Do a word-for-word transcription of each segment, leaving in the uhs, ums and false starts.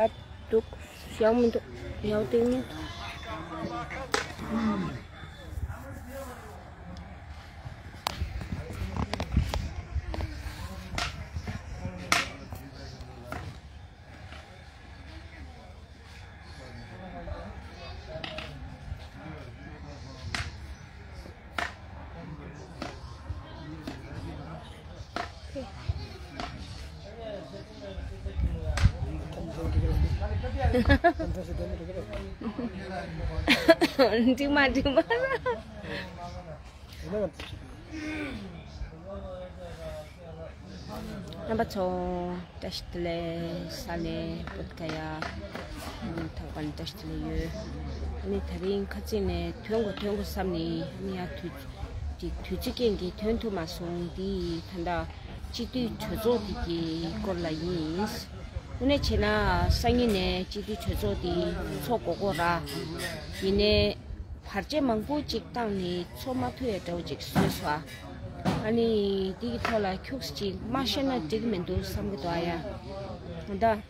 ཡག་འདུག་ཡག་མི་འདུག་ཡག་སྟེར་ཉན། འགྲིག་མ་འགྲིག་མ། རྣམ་པ་ཚོ་བཀྲ་ཤིས་བདེ་ལེགས། ས་ལེ་བོད་ཀ་ཡ། ཐག་པ་ནས་བཀྲ་ཤིས་བདེ་ལེགས་ཡོད། ཨ་ནི་དེ་རིང་ཁ་ཚིག་ནས་ཐོན་དགོས་ཐོན་དགོས་བསམ་ནས། ཨ་ནི་ཡ་དུས་ཅིག་དུས་ཚོད་རྐྱེན་གྱིས་ཐོན་ཐུབ་མ་སོང་། འདི་ད་ལྟ་སྤྱི་འཐུས་གྲོས་ཚོགས་འདི་གི་སྐོར་ལ་ཡིན། དངོས་གནས་བྱས་ན་སང་ཉིན་ནས་སྤྱི་འཐུས་གྲོས་ཚོགས་འདི་ཚོགས་དགོས་ཀྱི་ཡོད་ར། ཡིན་ནའི་བར་ཆད་མང་པོ་ཅིག་བཏང་ནས་ཚོགས་མ་ཐུབ་ཡ་འདྲ་བོ་ཅིག་བཟོས་སོང་ཨ། ཨ་ནི་འདི་གི་ཐོག་ལ་ཁྱུག་ཙམ་ཅིག་མ་བཤད་ན་འགྲིག་གི་མི་འདུག་བསམ་གྱི་འདུག་ཨ་ཡ། ད་ལྟ་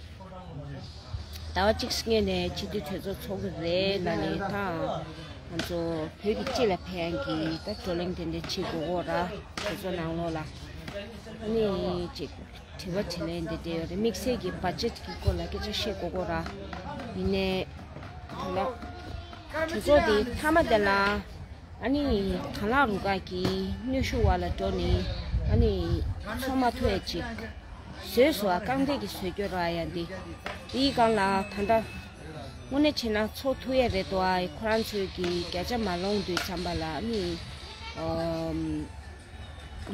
ཟླ་བ་གཅིག་སྔོན་ནས་སྤྱི་འཐུས་གྲོས་ཚོགས་ཚོགས་ཀྱི་རེད་ལབ་ནས། ད་ང་ཚོ་བོད་ཀྱི་སྤྱི་ལ་ཕན་ཡག་གི་ད་བགྲོ་གླེང་དེ་འདྲ་བྱེད་དགོས་ཀྱི་ཡོད་ར། གྲོས་ཚོགས་ནང་ལོགས་ལ། ཨ་ནི་ཅིག་དྲི་བ་དྲིས་ལན་འདི་འདྲ་ཡོད་རེད། དམིགས་བསལ་གྱི་བ་ཇེཊ་གི་སྐོར་ལ་སྐད་ཆ་བཤད་དགོས་ཀྱི་ཡོད་ར། ཡིན་ནའི་ད་ལྟ་གྲོས་ཚོགས་འདི་མཐའ་མ་དེ་ལ། ཨ་ནི་དྭང་བླངས་རུ་ཁག་གི་གནོན་ཤུགས་འོག་ལ་འགྲོ་ནས། ཨ་ནི་ཚོགས་མ་ཐུབ་ཡ་ཅིག་བཟོས་སོང་ཨ། རྐང་འདེད་ཀྱིས་བཟོས་རྒྱུ་ར་ཡ་འདི། འདིའི་སྒང་ལ་ད་ལྟ་དངོས་གནས་བྱས་ན་ཚོགས་ཐུབ་ཡ་རེད་འདུག་ཨ། ཁོ་རང་ཚོས་ཀྱི་བརྒྱ་ཆ་མ་ལོངས་དུས་ཙམ་པ་ལ། ཨ་ནི་ཨམ།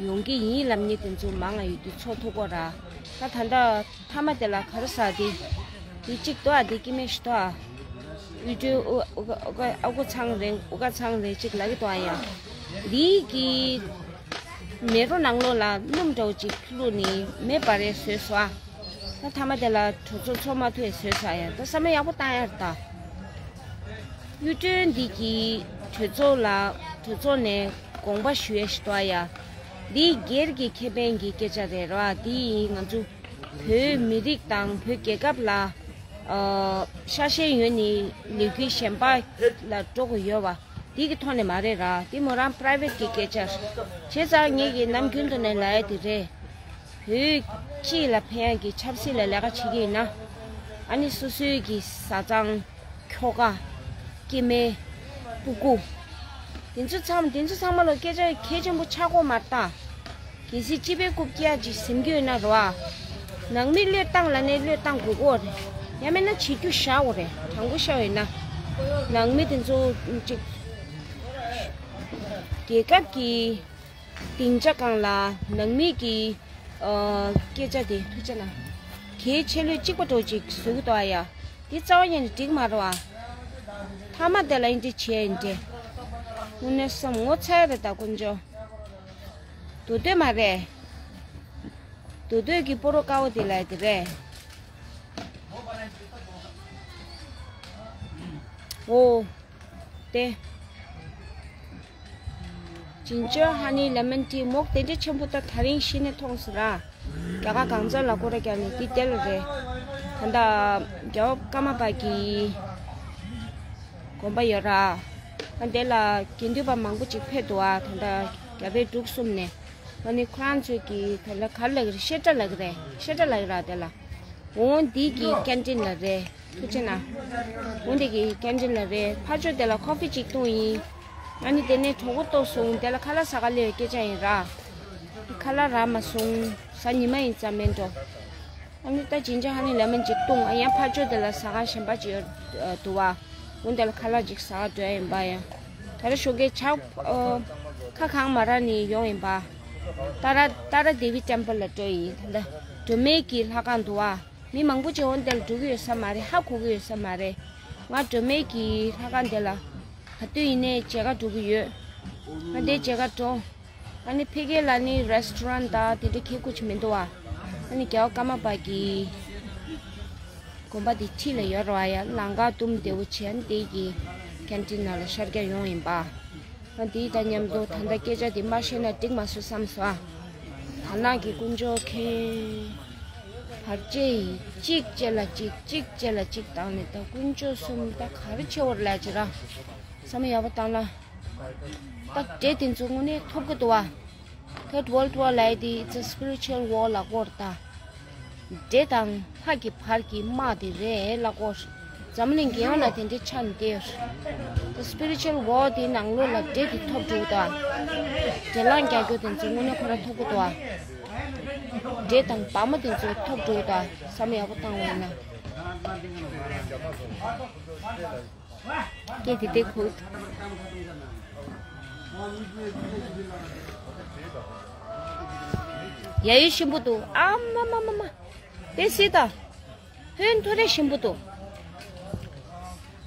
ཡོང་གི་ཡིན་ལབ་མཁན་དེ་ཚོ་མང་ང་ཡོད་དུས་ཚོགས་ཐུབ་ཀྱི་ཡོད་ར། ད་ད་ལྟ་མཐའ་མ་དེ་ལ་ག་རེ་ཟེར། དེ་དེ་གཅིག་འདུག་ཨ། དེ་སྐྱེ་དམན་ཞིག་འདུག་ཨ། དབུས་སྒྲོལ་ཨུ་ཨུ་ཨུ་ཨུ་ཚང་རེད། ཨུ་ཀ་ཚང་རེད་ཅིག་ལབ་ཀྱི་འདུག་ཨ། ཡ་འདི་གི་མེ་རོ་ནང་ལོགས་ལ་སྣུམ་འདྲ་བོ་ཅིག་བླུགས་ནས་མེ་འབར་ཡ་བཟོས་སོང་ཨ། ད་མཐའ་མ་དེ་ལ་གྲོས་ཚོགས་ཚོགས་མ་ཐུབ་ཡ་བཟོས་སོང་ཨ། ཡ་ད་བསམ་བློ་ཡག་པོ་བཏང་ཡ་རེད་ད། དབུས་སྒྲོལ་འདི་གི་གྲོས་ཚོགས་ལ་གྲོས་ཚོགས་ནས་དགོངས་པ་ཞུ་ཡ་ཞིག་འདུག་ཨ། ཡ་འདི་སྒེར་གྱི་ཁེ་ཕན་གྱི་སྐད་ཆ་རེད་ར། འདི་ང་ཚོ་བོད་མི་རིགས་དང་བོད་རྒྱལ་ཁབ་ལ། ཨ། ཤ་ཞེན་ཡོད་ནི་ལས་འགུལ་གཞན་པ་ལ་འགྲོ་དགོས་ཡོད་པ་འདི་གི་ཐོག་ནས་མ་རེད་ར། འདི་མོ་རང་པ་རའི་ཝེཊ་གི་སྐད་ཆ་རེད། བྱས་ཙང་ངེད་ཀྱིས་ནམ་རྒྱུན་དུ་ནས་ལབ་ཡ་དེ་རེད། བོད་སྤྱི་ལ་ཕན་ཡག་གི་ཆབ་སྲིད་ལ་ལས་ཀ་བྱེད་ཀྱི་ཡིན་ན། ཨ་ནི་སོ་སོའི་གི་བཟའ་ཚང་། ཁྱོ་ག་སྐྱེ་དམན། སྤུ་གུ། དེ་ཚོ་ཚང་དེ་ཚོ་ཚང་མ་ལ་སྐད་ཆ་གལ་ཆེན་པོ་ཆགས་ཀྱི་ཡོད་མ་རེད་ད། གལ་སྲིད་སྤྱི་པའི་རྐུབ་བཀྱག་ཅིག་ཟིན་གྱི་ཡོད་ན་རེད་བ། ནང་མི་བློས་བཏང་ལབ་ནས་བློས་བཏང་དགོས་ཀྱི་ཡོད་རེད། ཡང་མིན་ན་བྱེད་རྒྱུ་བཞག་དགོས་རེད། དྲང་པོ་བཤད་པ་ཡིན་ན། ནང་མི་དེ་ཚོ་ཅིག་རྒྱལ་ཁབ་ཀྱི་སྡིངས་ཆ་སྒང་ལ་ནང་མི་གི་ཨ། སྐད་ཆ་དེ་ཐུགས་རྗེ་གནང་། གལ་ཆེ་ལོས་གཅིག་པ་འདྲ་བོ་ཅིག་བཟོ་གི་འདུག་ཨ། ཡ་འདི་རྩ་བ་ཉིད་ནས་འགྲིག་མ་རེད་བ། མཐའ་མ་དེ་ལ་ཨིན་འདྲ་བྱས་ཨིན་འདྲ། དངོས་གནས་བསམ་ངོ་ཚ་ཡ་རེད་ད་དཀོན་མཆོག་མདོ་སྟོད་མ་རེད། མདོ་སྟོད་ཀྱི་སྤོ་རོ་དཀར་པོ་དེ་ལ་དེ་རེད། འོ། དེ། ཇིན་ཇར་ཧ་ནི་ལེ་མོན་ཊི་མོག་དེ་འདྲ་ཆེན་པོ་ད་དེ་རིང་གཞི་ནས་མཐོང་སོང་ར། རྒྱ་གར་གང་ཚ་ལ་སྐོར་ར་རྒྱག་ནས་འདི་དེ་ལ་རེད། ད་ལྟ་རྒྱལ་བ་ཀརྨ་པ་གི་དགོན་པ་ཡོད་ར། ཨ་དེ་ལ་དགེ་འདུན་པ་མང་པོ་ཅིག་ཕེབས་འདུག་ཨ། ད་ལྟ་རྒྱ་བལ་འབྲུག་གསུམ་ནས། ཨ་ནི་ཁོ་རང་ཚོས་ཀྱི་ད་ལ་ག་རེ་ལབ་ཀྱི་རེད། བཤད་གྲྭ་ལབ་ཀྱི་རེད། བཤད་གྲྭ་ལབ་ཀྱི་ར་དེ་ལ། འོ་འདི་གི་ཀེན་ཊིན་ལ་རེད། ཐུགས་རྗེ་གནང་། འོ་འདི་གི་ཀེན་ཊིན་ལ་རེད། ཕར་ཕྱོགས་དེ་ལ་ཀོ་ཕི་ཅིག་བཏུང་ཡིན། ཨ་ནི་དེ་ནས་གྲོད་ཁོག་ལྟོགས་སོང་། དེ་ལ་ཁ་ལག་ཟ་ག་སླེབས་པའི་སྐད་ཆ་ཡིན་ར། ཁ་ལག་རག་མ་སོང་། གཟའ་ཉི་མ་ཡིན་ཙང་མེད་འགྲོ། ཨ་ནི་ད་ཇིན་ཇར་ཧ་ནི་ལེ་མོན་ཅིག་བཏུང་། ཨ་ཡང་ཕར་ཕྱོགས་དེ་ལ་ཟ་ཁང་གཞན་པ་ཅིག་ཡོད་འདུག་བ། འོ་དེ་ལ་ཁ་ལག་ཅིག་ཟ་ག་འགྲོ་ཡ་ཡིན་པ་ཡང་། ད་ར་ཞོགས་ཀས་ཇ་ཁ་གང་མ་རག་ནི་ཡོང་ཡིན་པ། ཏཱ་ར་ཏཱ་ར་དེ་བི་ཊེམ་པལ་ལ་འགྲོ་ཡིན། ད་ལྟ་སྒྲོལ་མའི་གི་ལྷ་ཁང་འདུག་བ། མི་མང་པོ་ཅིག་འོ་དེ་ལ་འགྲོ་གི་ཡོད་ས་མ་རེད། ཧ་གོ་གི་ཡོད་ས་མ་རེད། ང་སྒྲོལ་མའི་གི་ལྷ་ཁང་དེ་ལ་ག་དུས་ཡིན་ནའི་མཇལ་ཁ་འགྲོ་གི་ཡོད། ང་དེ་མཇལ་ཁ་འགྲོ། ཨ་ནི་ཕ་གི་ལ་ནི་རེ་སི་ཊོ་རན་དང་དེ་འདྲ་ཁེ་ཁུ་ཅིག་མི་འདུག་བ། ཨ་ནི་རྒྱལ་བ་ཀརྨ་པ་གི་དགོན་པ་དེ་འཁྲིས་ལ་ཡོད་རེད་བ། ཡ་ལམ་ཁ་དུམ་བདེ་བོ་བྱས། ཨ་ནི་དེ་གི་ཀེན་ཊིན་ནང་ལ་ཤར་རྒྱག་ཡོང་ཡིན་པ། ཨ་དེ་དང་མཉམ་དུ་ད་ལྟ་སྐད་ཆ་དེ་མ་བཤད་ན་འགྲིག་མ་སོང་བསམ་སོང་ཨ། དར་ནག་གི་དཀོན་མཆོག་མཁྱེན། བར་ཆད་ཡིས་གཅིག་རྗེས་ལ་གཅིག་གཅིག་རྗེས་ལ་གཅིག་བཏང་ནས། ད་དཀོན་མཆོག་གསུམ་ད་ག་རེ་བྱེད་དགོས་རེད་ལབ་ཅིག་ར། བསམ་ཡག་པོ་བཏང་ན། ད་འདྲེ་དེ་ཚོ་དངོས་གནས་ཐོབ་གི་འདུག་བ། Third World War ལབ་ཡས་དེ it's a spiritual war ལབ་ཀྱི་ཡོད་རེད་ད། འདྲེ་དང་ལྷ་གི་བར་གྱི་དམག་དེ་རེད་ལབ་ཀྱི་ཡོད་རེད། འཛམ་གླིང་རྒྱལ་ཡོངས་ལ་དེ་འདྲའི་ཆགས་ནས་བསྡད་ཡོད་རེད། The spiritual war དེའི་ནང་ལོགས་ལ་འདྲེ་དེ་ཐོབ་འགྲོ་གི་འདུག་བ། འདྲེ་ལངས་རྒྱག་རྒྱུ་དེ་ཚོ་དངོས་གནས་ཁོ་རང་ཐོབ་གི་འདུག་བ། འདྲེ་དང་བ་མོ་དེ་ཚོ་ཐོབ་འགྲོ་གི་འདུག་བ། བསམ་ཡག་པོ་བཏང་བ་ཡིན་ན། སྐད་དེ་དེ་ཁུག་ཡ་ཡོད་ཞིམ་པོ་འདུག་ཨ་མ་མ་མ་མ། དེ་སྲིད་ད། ཧོན་ཐོ་རེ་ཞིམ་པོ་འདུག་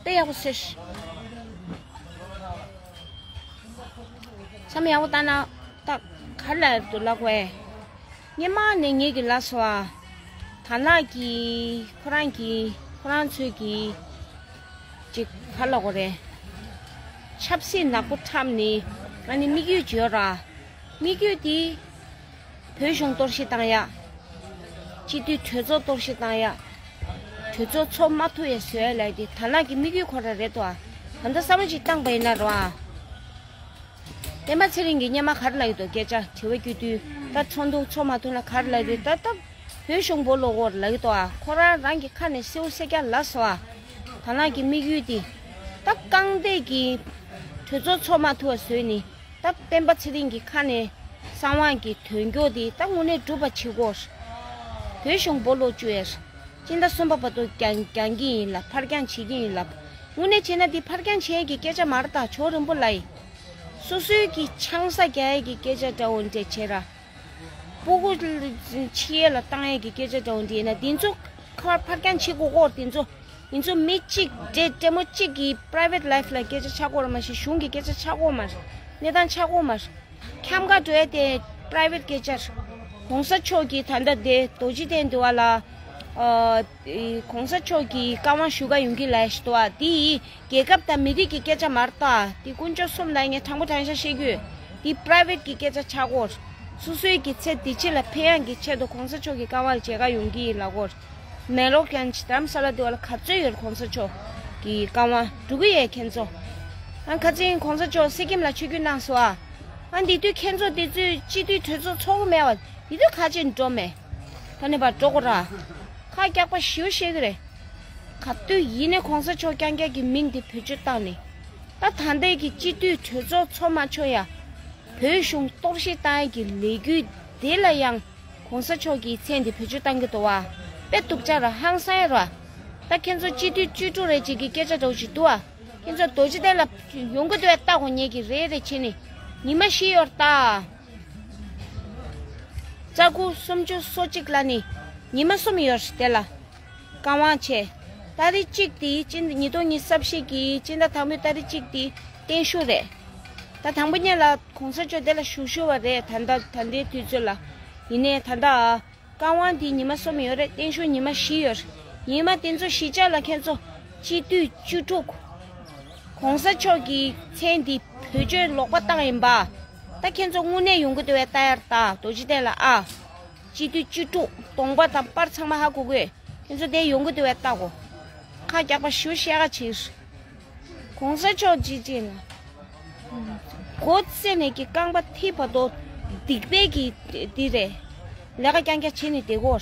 དེ་ཡག་པོ་ཟེར། བསམ་ཡག་པོ་བཏང་ན་ད་ག་རེ་ལབ་འདུག་ལབ་དགོས། སྔོན་མ་ནས་ངེད་ཀྱི་ལབ་སོང་ཨ། དར་ནག་གི་ཁོ་རང་གི་ཁོ་རང་ཚོའི་གི་ཅིག་ག་ལབ་དགོས་རེད། ཆབ་སྲིད་ནག་པོ་འཁྲབ་ནི། ང་ནི་དམིགས་ཡུལ་ཅིག་ཡོད་ར། དམིགས་ཡུལ་དེ་བོད་གཞུང་གཏོར་བཤིག་བཏང་ཡ། སྤྱི་འཐུས་གྲོས་ཚོགས་གཏོར་བཤིག་བཏང་ཡ། གྲོས་ཚོགས་ཚོགས་མ་ཐུབ་ཡ་བཟོ་ཡ་ལབ་དེ་དར་ནག་གི་དམིགས་ཡུལ་ཁོ་རང་རེད་དོ། ད་ལྟ་བསམ་བློ་ཅིག་བཏང་པ་ཡིན་ན་རོ་ཨ། སྤེན་པ་ཚེ་རིང་གིས་སྔོན་མ་ག་རེ་ལབ་ཡོད་དོ། སྐད་ཆ་དྲི་བ་བསྐྱུར་དུས་ད་ཚོགས་འདུ་ཚོགས་མ་ཐུབ་ན་ག་རེ་ལབ་ཡོད་དོ། ད་ད་བོད་གཞུང་སྦོ་ལོག་གོ་ལབ་ཡོད་དོ་ཨ། ཁོ་རང་རང་གི་ཁ་ནས་སེའུ་སེ་རྒྱ་ལབ་སོང་ཨ། དར་ནག་གི་དམིགས་ཡུལ་དེ་ད་རྐང་སྟེགས་ཀྱི་གྲོས་ཚོགས་ཚོགས་མ་ཐུབ་པ་བཟོས་ནི། ད་སྤེན་པ་ཚེ་རིང་གི་ཁ་ནས་གསང་བ་གི་དོན་སྐྱོ་དེ་ད་དངོས་གནས་སྒྲུབ་པ་བྱེད་དགོས། བོད་གཞུང་སྦོ་ལོག་བཅུག་ཡས། སྤྱི་ཟླ་གསུམ་པ་བར་དུ་རྒྱང་རྒྱང་གི་ཡིན་ལབ། ཕར་རྒྱང་བྱེད་ཀྱི་ཡིན་ལབ། དངོས་གནས་བྱས་ན་འདི་ཕར་རྒྱང་བྱེད་ཡས་ཀྱི་སྐད་ཆ་མ་རེད་ད། ཇོ་རིན་པོ་ལགས་ཡིན། སོ་སོའི་གི་ཆང་ས་རྒྱག་ཡས་ཀྱི་སྐད་ཆ་འདྲ་བོ་འདྲ་བྱས་ར། སྤུ་གུ་འཆི་ཡས་ལ་བཏང་ཡས་ཀྱི་སྐད་ཆ་འདྲ་བོ་འདྲ་ཡིན་ན་འདི་ཚོ་ཁ་ཕར་རྒྱང་བྱེད་དགོས་ཀྱི་ཡོད་རེད། འདི་ཚོ་ཡིན་ཚུལ་མི་གཅིག་འདྲེ་འདྲེ་མོ་གཅིག་གི་private life ལ་སྐད་ཆ་ཆགས་ཀྱི་ཡོད་རེད་མ་གཞི་གཞུང་གི་སྐད་ཆ་ཆགས་ཀྱི་ཡོད་མ་རེད། གནས་སྟངས་ཆགས་ཀྱི་ཡོད་མ་རེད། འཁྱམ་ག་འགྲོ་ཡ་དེ་private སྐད་ཆ་རེད། གོང་ས་མཆོག་གིས་ད་ལྟ་དེ་རྡོ་རྗེ་གདན་དུ་བ་ལ་ཨ་གོང་ས་མཆོག་གིས་བཀའ་དབང་ཞུ་ག་ཡོང་གི་ལབ་ཞིག་འདུག་བ། དེ་ཡིས་རྒྱལ་ཁབ་དང་མི་རིགས་ཀྱི་སྐད་ཆ་མ་རེད་ད། དེ་དཀོན་མཆོག་གསུམ་ལ་ངས་དྲང་པོ་དྲང་བཞག་བཤད་རྒྱུ། དེ་private གི་སྐད་ཆ་ཆགས་ཀྱི་ཡོད་རེད། སོ་སོའི་གི་ཚེ་འདི་ཕྱི་ལ་ཕན་ཡག་གི་ཆེད་དུ་གོང་ས་མཆོག་གི་བཀའ་དབང་ལ་མཇལ་ཁ་ཡོང་གི་ཡིན་ལབ་ཀྱི་ཡོད་རེད། མེ་ལོག་ཀྱང་ཅི་དྷ་རམ་ས་ལ་འདི་བ་ལ་ག་ཚོད་ཡོད་རེད། གོང་ས་མཆོག་གི་བཀའ་དབང་འགྲོ་གི་ཡོད་ཁྱེད་ཚོ། ཨ་ཁ་ཚིག་གོང་ས་མཆོག་སི་ཀིམ་ལ་ཆིབས་བསྒྱུར་གནང་སོང་ཨ། ཨ་འདི་དུས་ཁྱེད་ཚོ་དེ་ཚོས་སྤྱི་འཐུས་གྲོས་ཚོགས་ཚོགས་གི་མེད་བ། འདི་དུས་ག་ཅིག་འགྲོ་མེད། ད་ནི་བར་འགྲོ་དགོས་ར། ཁ་རྒྱག་པ་ཞིའུ་ཤེས་གི་རེད། ག་དུས་ཡིན་ནའི་གོང་ས་མཆོག་རྐྱང་རྐྱང་གི་མིང་དེ་བེད་སྤྱོད་བཏང་ནས། ད་ད་ལྟའི་གི་སྤྱི་འཐུས་གྲོས་ཚོགས་ཚོགས་མ་ཆོག་ཡ། བོད་གཞུང་གཏོར་བཤིག་བཏང་ཡ་གི་ལས་འགུལ་དེ་ལ་ཡང་གོང་ས་མཆོག་གི་མཚན་དེ་བེད་སྤྱོད་བཏང་གི་འདུག་བ། དཔེ་སྡུག་ཅག་ར་ཧང་སང་ཡ་ར། ད་ཁྱེད་ཚོ་སྤྱི་འཐུས་བཅུ་དྲུག་རེ་གཅིག་གི་སྐད་ཆ་འདྲ་བོ་ཞིག་འདུག་བ། ཁྱེད་ཚོ་རྡོ་རྗེ་གདན་ལ་ཡོང་གི་འདུག་བས་ལྟ་གོ་ངེད་ཀྱི་རེ་རེ་བྱས་ནས། ཉི་མ་བཞི་ཡོད་རེད་ད། རྩ་དགུ་སུམ་ཅུ་སོ་གཅིག་ལ་ནི་ཉི་མ་གསུམ་ཡོད་རེད་དེ་ལ། བཀའ་དབང་བྱས། ཏ་རིག་གཅིག་དེ་སྤྱི་ཉིས་སྟོང་ཉི་ཤུ་རྩ་བཞི་གི་སྤྱི་ཟླ་དང་པོའི་ཏ་རིག་གཅིག་དེ་བརྟན་བཞུགས་རེད། ད་དང་པོ་ཉིད་ལ་གོང་ས་མཆོག་དེ་ལ་བཞུགས་བཞུགས་པ་རེད། ད་ལྟ་ད་ལྟའི་དུས་ཚོད་ལ། ཡིན་ནའི་ད་ལྟ་བཀའ་དབང་དེ་ཉི་མ་གསུམ་ཡོད་རེད། བརྟན་བཞུགས་ཉི་མ་བཞི་ཡོད་རེད། ཉི་མ་དེ་ཚོ་བཞི་ཆ་ལ་ཁྱེད་ཚོ་སྤྱི་འཐུས་བཅུ་དྲུག་གོང་ས་མཆོག་གི་མཚན་འདི་བེད་སྤྱོད་ལོག་པ་བཏང་ཡིན་པ། ད་ཁྱེད་ཚོ་དངོས་གནས་ཡོང་གི་འདུག་བས་ལྟ་ཡར་ལྟ། རྡོ་རྗེ་གདན་ལ་ཨ། སྤྱི་འཐུས་བཅུ་དྲུག་གདོང་པ་དང་པར་ཚང་མ་ཧ་གོ་གི་ཡོད། ཁྱེད་ཚོ་དེ་ཡོང་གི་འདུག་བས་ལྟ་གོ། ཁ་རྒྱག་པ་ཞུ་ཤེས་ག་ཕྱིར། གོང་ས་མཆོག་ཅི་ཅི་ལ། མགོ་བཙེ་ནས་ཀྱི་རྐང་པ་མཐིལ་བར་དུ་སྡིག་པའི་གི་འདི་རེད། ལས་ཀ་རྐྱང་རྐྱང་བྱེད་ནས་བསྡད་གོ།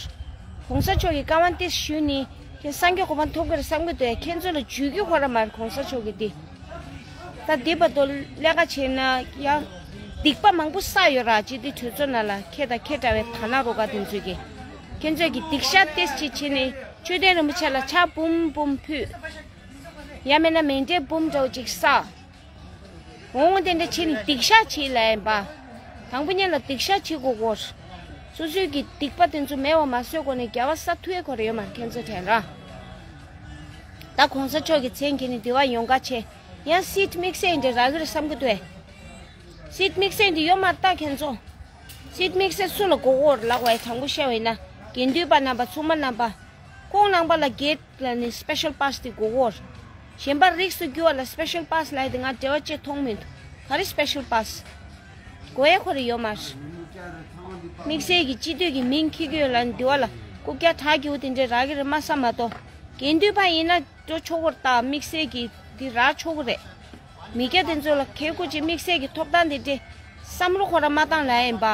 གོང་ས་མཆོག་གི་བཀའ་དབང་ཏིས་ཞུས་ནི་ཁྱེད་སངས་རྒྱས་གོ་འཕང་ཐོབ་གི་རེད་བསམ་གི་འདུག་ཁྱེད་ཚོ་ལ་འཇུས་རྒྱུ་ཁོ་ར་མ་རེད་གོང་ས་མཆོག་གི་འདི། ད་འདི་བར་དུ་ལས་ཀ་བྱས་ན་ཡང་སྡིག་པ་མང་པོ་བསགས་ཡོད་ར། སྤྱི་འཐུས་གྲོས་ཚོགས་ནང་ལ་ཁྱེད་དང་ཁྱེད་འདྲ་བའི་དར་ནག་རོ་ག་དེ་ཚོས་ཀྱི། ཁྱེད་ཚོས་ཀྱི་སྡིག་བཤགས་ཏིས་ཅིག་བྱས་ནས་མཆོད་རྟེན་རིན་པོ་ཆེ་ལ་ཕྱག་འབུམ་འབུམ་ཕུལ། ཡང་མིན་ན་མཎྜལ་འབུམ་འདྲ་བོ་ཅིག་བསགས། འོང་དེ་འདྲ་བྱས་ནས་སྡིག་བཤགས་བྱེད་ལབ་ཡིན་པ། དང་པོ་ཉིད་ལ་སྡིག་བཤགས་བྱེད་དགོས་གོ། སོ་སོའི་གི་སྡིག་པ་དེ་ཚོ་མེད་པ་མ་བཟོས་གོང་ནས་དགེ་བ་བསགས་ཐུབ་ཡས་ཁོ་ར་ཡོད་མ་རེད་ཁྱེད་ཚོ་དྲན་ར། ད་གོང་ས་མཆོག་གི་མཚན་གྱིས་ནི་འདི་བ་ཡོང་ག་ཆེ། ཡང་སྲིད་དམིགས་བསལ་འདྲ་རག་གི་རེད་བསམ་གི་འདུག་ཨེ། སྲིད་དམིགས་བསལ་འདི་ཡོད་མ་རེད་ད་ཁྱེད་ཚོ། སྲིད་དམིགས་བསལ་སུ་ལ་དགོས་གོ་རེད་ལབ་པ་ཡ་དྲང་པོ་བཤད་པ་ཡིན་ན་དགེ་འདུན་པ་རྣམ་པ་ཚོང་པ་རྣམ་པ། ཁོང་རྣམ་པ་ལ་སྒེར་ལ་ནི་སི་པེ་ཤལ་པཱ་སི་དེ་དགོས་གོ། གཞན་པ་རིགས་སུ་གྱུར་བ་ལ་སི་པེ་ཤལ་པཱ་སི་ལབ་ཡ་དེ་ང་འབྲེལ་བ་ཅིག་མཐོང་མི་འདུག་ག་རེ་སི་པེ་ཤལ་པཱ་སི། དགོས་ཡ་ཁོ་རེ་ཡོད་མ་རེད། དམིགས་བསལ་གྱི་སྤྱི་འཐུས་ཀྱི་མིང་འཁྱེར་གྱི་ཡོད་ལ་འདི་བ་ལ་ རྐུབ་བཀྱག་བྲག་རྒྱུ་དེ་འདྲས་རག་གི་རེད་མ་བསམ་མ་གཏོགས། དགེ་འདུན་པ་ཡིན་ན་འགྲོ་ཆོག་གི་རེད་ད། དམིགས་བསལ་གྱི་དེ་རག་ཆོག་གི་རེད། མི་སྐྱ་དེ་ཚོ་ལ་ཁེ་ཁུ་ཅིག་དམིགས་བསལ་གྱི་ཐོབ་ཐང་དེ་འདྲས་བསམ་བློ་ཁོ་རང་མ་བཏང་ལ་ཡིན་པ།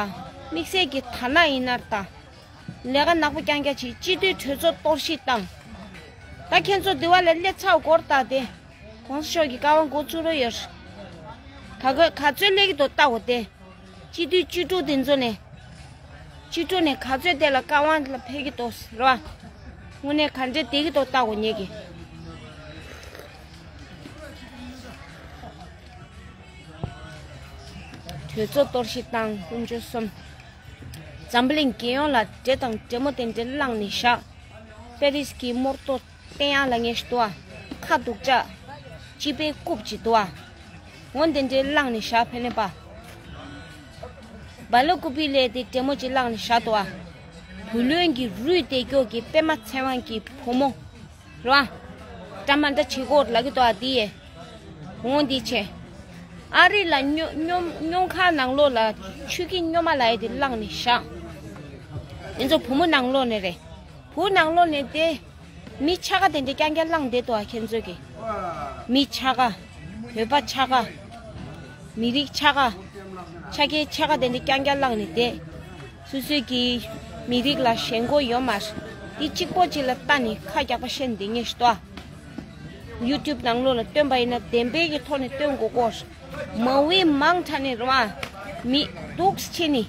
དམིགས་བསལ་གྱི་ཐ་ན་ཡིན་ན་རེད་ད། ལས་ཀ་ནག་པོ་རྐྱང་རྐྱང་བྱེད། སྤྱི་འཐུས་གྲོས་ཚོགས་གཏོར་བཤིག་བཏང་། ད་ཁྱེད་ཚོ་འདི་བ་ལ་སླེབས་ཚར་གོ་རེད་ད་དེ། གོང་ས་མཆོག་གི་བཀའ་དབང་འགོ་ཚུགས་རོགས་ཡོད། ག་ག་ག་ཚོད་སླེབས་ཀྱི་འདུག་ལྟ་འོ་དེ། སྤྱི་འཐུས་བཅུ་དྲུག་དེ་ཚོ་ནས། བཅུ་དྲུག་ནས་ག་ཚོད་དེ་ལ་བཀའ་དབང་ལ་ཕེབས་ཀྱི་འདུག་རེད་བ། དངོས་གནས་ག་འདྲས་བསྡད་ཀྱི་འདུག་ལྟ་འོ་ངེད་ཀྱི། གྲོས་ཚོགས་གཏོར་བཤིག་བཏང་དཀོན་མཆོག་གསུམ། འཛམ་བུ་གླིང་རྒྱལ་ཡོངས་ལ་འདྲེ་དང་འདྲེ་མོ་དེ་འདྲས་བསླངས་ནས་བཞག་པེ་རིས་ཀྱི་རྨོར་ཏོ་བསྟན་ཡག་ལ་ངས་ཞུ་དོ། ཁ་སྡུག་ཅག་སྤྱི་པའི་རྐུབ་ཅིག་འདུག་ཨ། ངོ་དེ་འདྲའི་བླངས་ནས་བཞག་ཕེ་ལེན་པ། བ་ལོ་རྐུབ་པའི་ལས་དེ་འདྲེ་མོ་ཅིག་བླངས་ནས་བཞག་འདུག་ཨ། བུ་ལོན་གྱི་རུས་དེ་སྐྱོ་གི་པད་མ་ཚེ་དབང་གི་བུ་མོ། རོ། འདྲ་མ་འདྲ་བྱེད་དགོས་ལབ་ཀྱི་འདུག་ཨ་དེ་ཡས། འོང་འདི་བྱས། ཨ་རི་ལ་སྨྱོ་སྨྱོ་སྨྱོ་མཁར་ནང་ལོགས་ལ་ཆུ་ཁྱི་སྨྱོ་མ་ལབ་ཡས་དེ་བླངས་ནས་བཞག་དེ་ཚོ་བུ་མོ་ནང་ལོགས་ནས་རེད། བུ་ནང་ལོགས་ནས་དེ། མི་ཆ་ག་དེ་འདྲ་རྐྱང་རྐྱང་བླངས་བསྡད་འདུག་ཨ་ཁྱེད་ཚོ་གི། མི་ཆ་ག་བོད་པ་ཆ་ག་མི་རིགས་ཆ་ག་ཆ་གའི་ཆ་ག་དེ་འདྲ་རྐྱང་རྐྱང་བླངས་ནས་བསྡད། སོ་སོའི་གི་མི་རིགས་ལ་ཞེན་ཁོག་ཡོད་མ་རེད། དེ་གཅིག་པོ་གཅིག་ལ་ལྟ་ནས་ཁ་རྒྱག་པ་བཤད་ནས་བསྡད་ངེས་ཤི་ཏོ། ཡུ་ཊུབ་ནང་ལོགས་ལ་སྟོན་པ་ཡིན་ན་བདེན་པའི་གི་ཐོག་ནས་སྟོན་དགོས་ཀོ། མ་འོས་མང་དྲགས་ནས་རེད་བ། མི་སྡུག་ཆེ་ནི།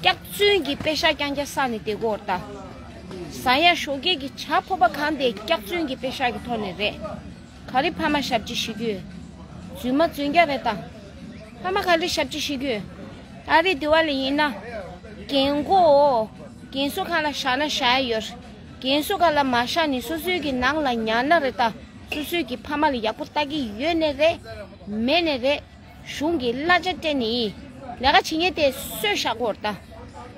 སྐྱག་རྫུན་གྱི་པེ་ཤག་རྐྱང་རྐྱང་བསགས་ནས་བསྡད་དགོས་རེད་ད། ཟ་ཡ་ཞོགས་ཀས་ཀྱི་ཇ་ཕོར་པ་གང་དེ་སྐྱག་རྫུན་གྱི་པེ་ཤག་གི་ཐོག་ནས་རེད། ག་རེ་ཕ་མ་ཞབས་ཕྱི་ཞུ་རྒྱུ། རྫུན་མ་རྫུན་རྐྱང་རེད་ད། ཕ་མ་ག་རེ་ཞབས་ཕྱི་ཞུ་རྒྱུ། ཨ་རི་དེ་བ་ལ་ཡིན་ན། རྒན་གོག་རྒན་གསོ་ཁང་ལ་བཞག་ན་བཞག་ཡ་ཡོད། རྒན་གསོ་ཁང་ལ་མ་བཞག་ནས་སོ་སོའི་གི་ནང་ལ་ཉར་ན་རེད་ད། སོ་སོའི་གི་ཕ་མ་ལ་ཡག་པོ་ལྟ་གི་ཡོད་ནས་རེད། མེད་ནས་རེད། གཞུང་གི་གླ་ཆ་སྤྲད་ནས་ཡིན། ལས་ཀ་བྱེད་མཁན་དེ་གསོས་བཞག་གོ་རེད་ད།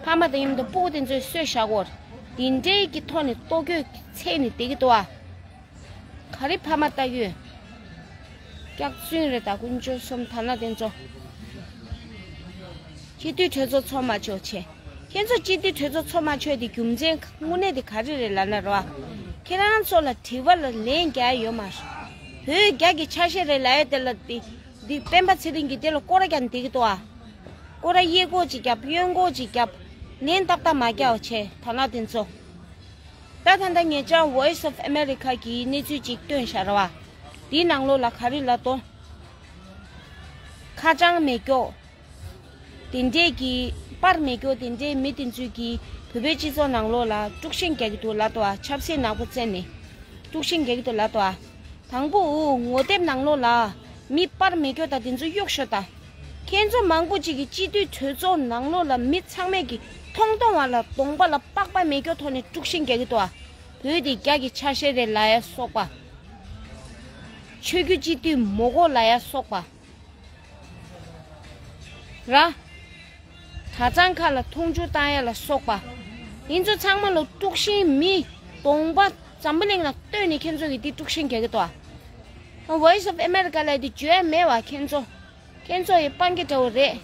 ཕ་མ་དང་མཉམ་དུ་སྤུ་གུ་དེ་ཚོས་གསོས་བཞག་གོ་རེད། དེ་འདྲའི་གི་ཐོག་ནས་ལྟོ་གོས་ཚད་ནས་བསྡད་ཀྱི་འདུག་ཨ། ག་རེ་ཕ་མ་ལྟ་གི་ཡོད། སྐྱག་རྫུན་རེད་ད་དཀོན་མཆོག་གསུམ་ཐ་ན་དེ་ཚོ། སྤྱི་འཐུས་གྲོས་ཚོགས་ཚོགས་མ་ཆོག་བྱས། ཁྱེད་ཚོ་སྤྱི་འཐུས་གྲོས་ཚོགས་ཚོགས་མ་ཆོག་དེ་རྒྱུ་མཚན་དངོས་གནས་དེ་ག་རེ་རེད་ལབ་ན་རོ། ཁྱེད་རང་ཚོ་ལ་དྲི་བ་ལ་ལན་རྒྱག་ཡ་ཡོད་མ་རེད། བོད་རྒྱ་གི་ཆ་ཤས་རེད་ལབ་ཡ་དེ་ལ་དེ་འདི་སྤེན་པ་ཚེ་རིང་གིས་དེ་ལ་སྐོར་ར་རྒྱག་ནས་བསྡད་ཀྱི་འདུག་ཨ། སྐོར་ར་གཡས་སྐོར་ཅིག་རྒྱབ་གཡོན་སྐོར་ཅིག་རྒྱབ། ལན་ཏག་ཏག་མ་རྒྱག་བྱས་ཐ་ན་དེ་ཚོ། ད་ད་ལྟ་ངེད་ཅག་Voice of America གིས་གནས་ཚུལ་ཅིག་བཏོན་བཞག་ར་བ། དེའི་ནང་ལོགས་ལ་ག་རེ་ལབ་དོ། ཁ་བྱང་མེད་སྐྱོ། དེ་འདྲས་ཀྱི་པར་མེད་སྐྱོ་དེ་འདྲས་མི་དེ་ཚོས་ཀྱིས་བོད་པའི་སྤྱི་ཚོགས་ནང་ལོགས་ལ་དཀྲུག་ཤིང་རྒྱག་གི་འདུག་ལབ་དོ་ཨ། ཆབ་སྲིད་ནག་པོ་བཙལ་ནས་དཀྲུག་ཤིང་རྒྱག་གི་འདུག་ལབ་དོ་ཨ། དང་པོ་འུ་ངོ་དེབ་ནང་ལོགས་ལ་མི་པར་མེད་སྐྱོ་དང་དེ་ཚོ་གཡུག་ཤོག་ད། ཁྱེད་ཚོ་མང་པོ་ཅིག་གིས་སྤྱི་འཐུས་གྲོས་ཚོགས་ནང་ལོགས་ལ་མི་ཚང་མས་ཀྱིས་མཐོང་མཐོང་བ་ལ་གདོང་པ་ལ་པགས་པ་མེད་སྐྱོ་ཐོག་ནས་དཀྲུག་ཤིང་རྒྱག་གི་འདུག་ཨ། བོད་དེ་རྒྱ་གི་ཆ་ཤས་རེད་ལབ་ཡ་སོགས་པ། ཆོས་བརྒྱུད་སྤྱི་འཐུས་མོ་གོ་ལབ་ཡ་སོགས་པ། ར། གྲྭ་ཚང་ཁག་ལ་མཐོང་ཆུང་བཏང་ཡ་ལ་སོགས་པ། ཡིན་ཚོ་ཚང་མ་ལ་དཀྲུག་ཤིང་མི་གདོང་པ་འཛམ་བུ་གླིང་ལ་སྟོན་ནས་ཁྱེད་ཚོ་གིས་འདི་དཀྲུག་ཤིང་རྒྱག་གི་འདུག་ཨ། Voice of America ལབ་དེ་བརྗོད་ཡ་མེད་བ་ཁྱེད་ཚོ། ཁྱེད་ཚོ་ཡི་སྤང་གི་འདྲ་བོ་རེད།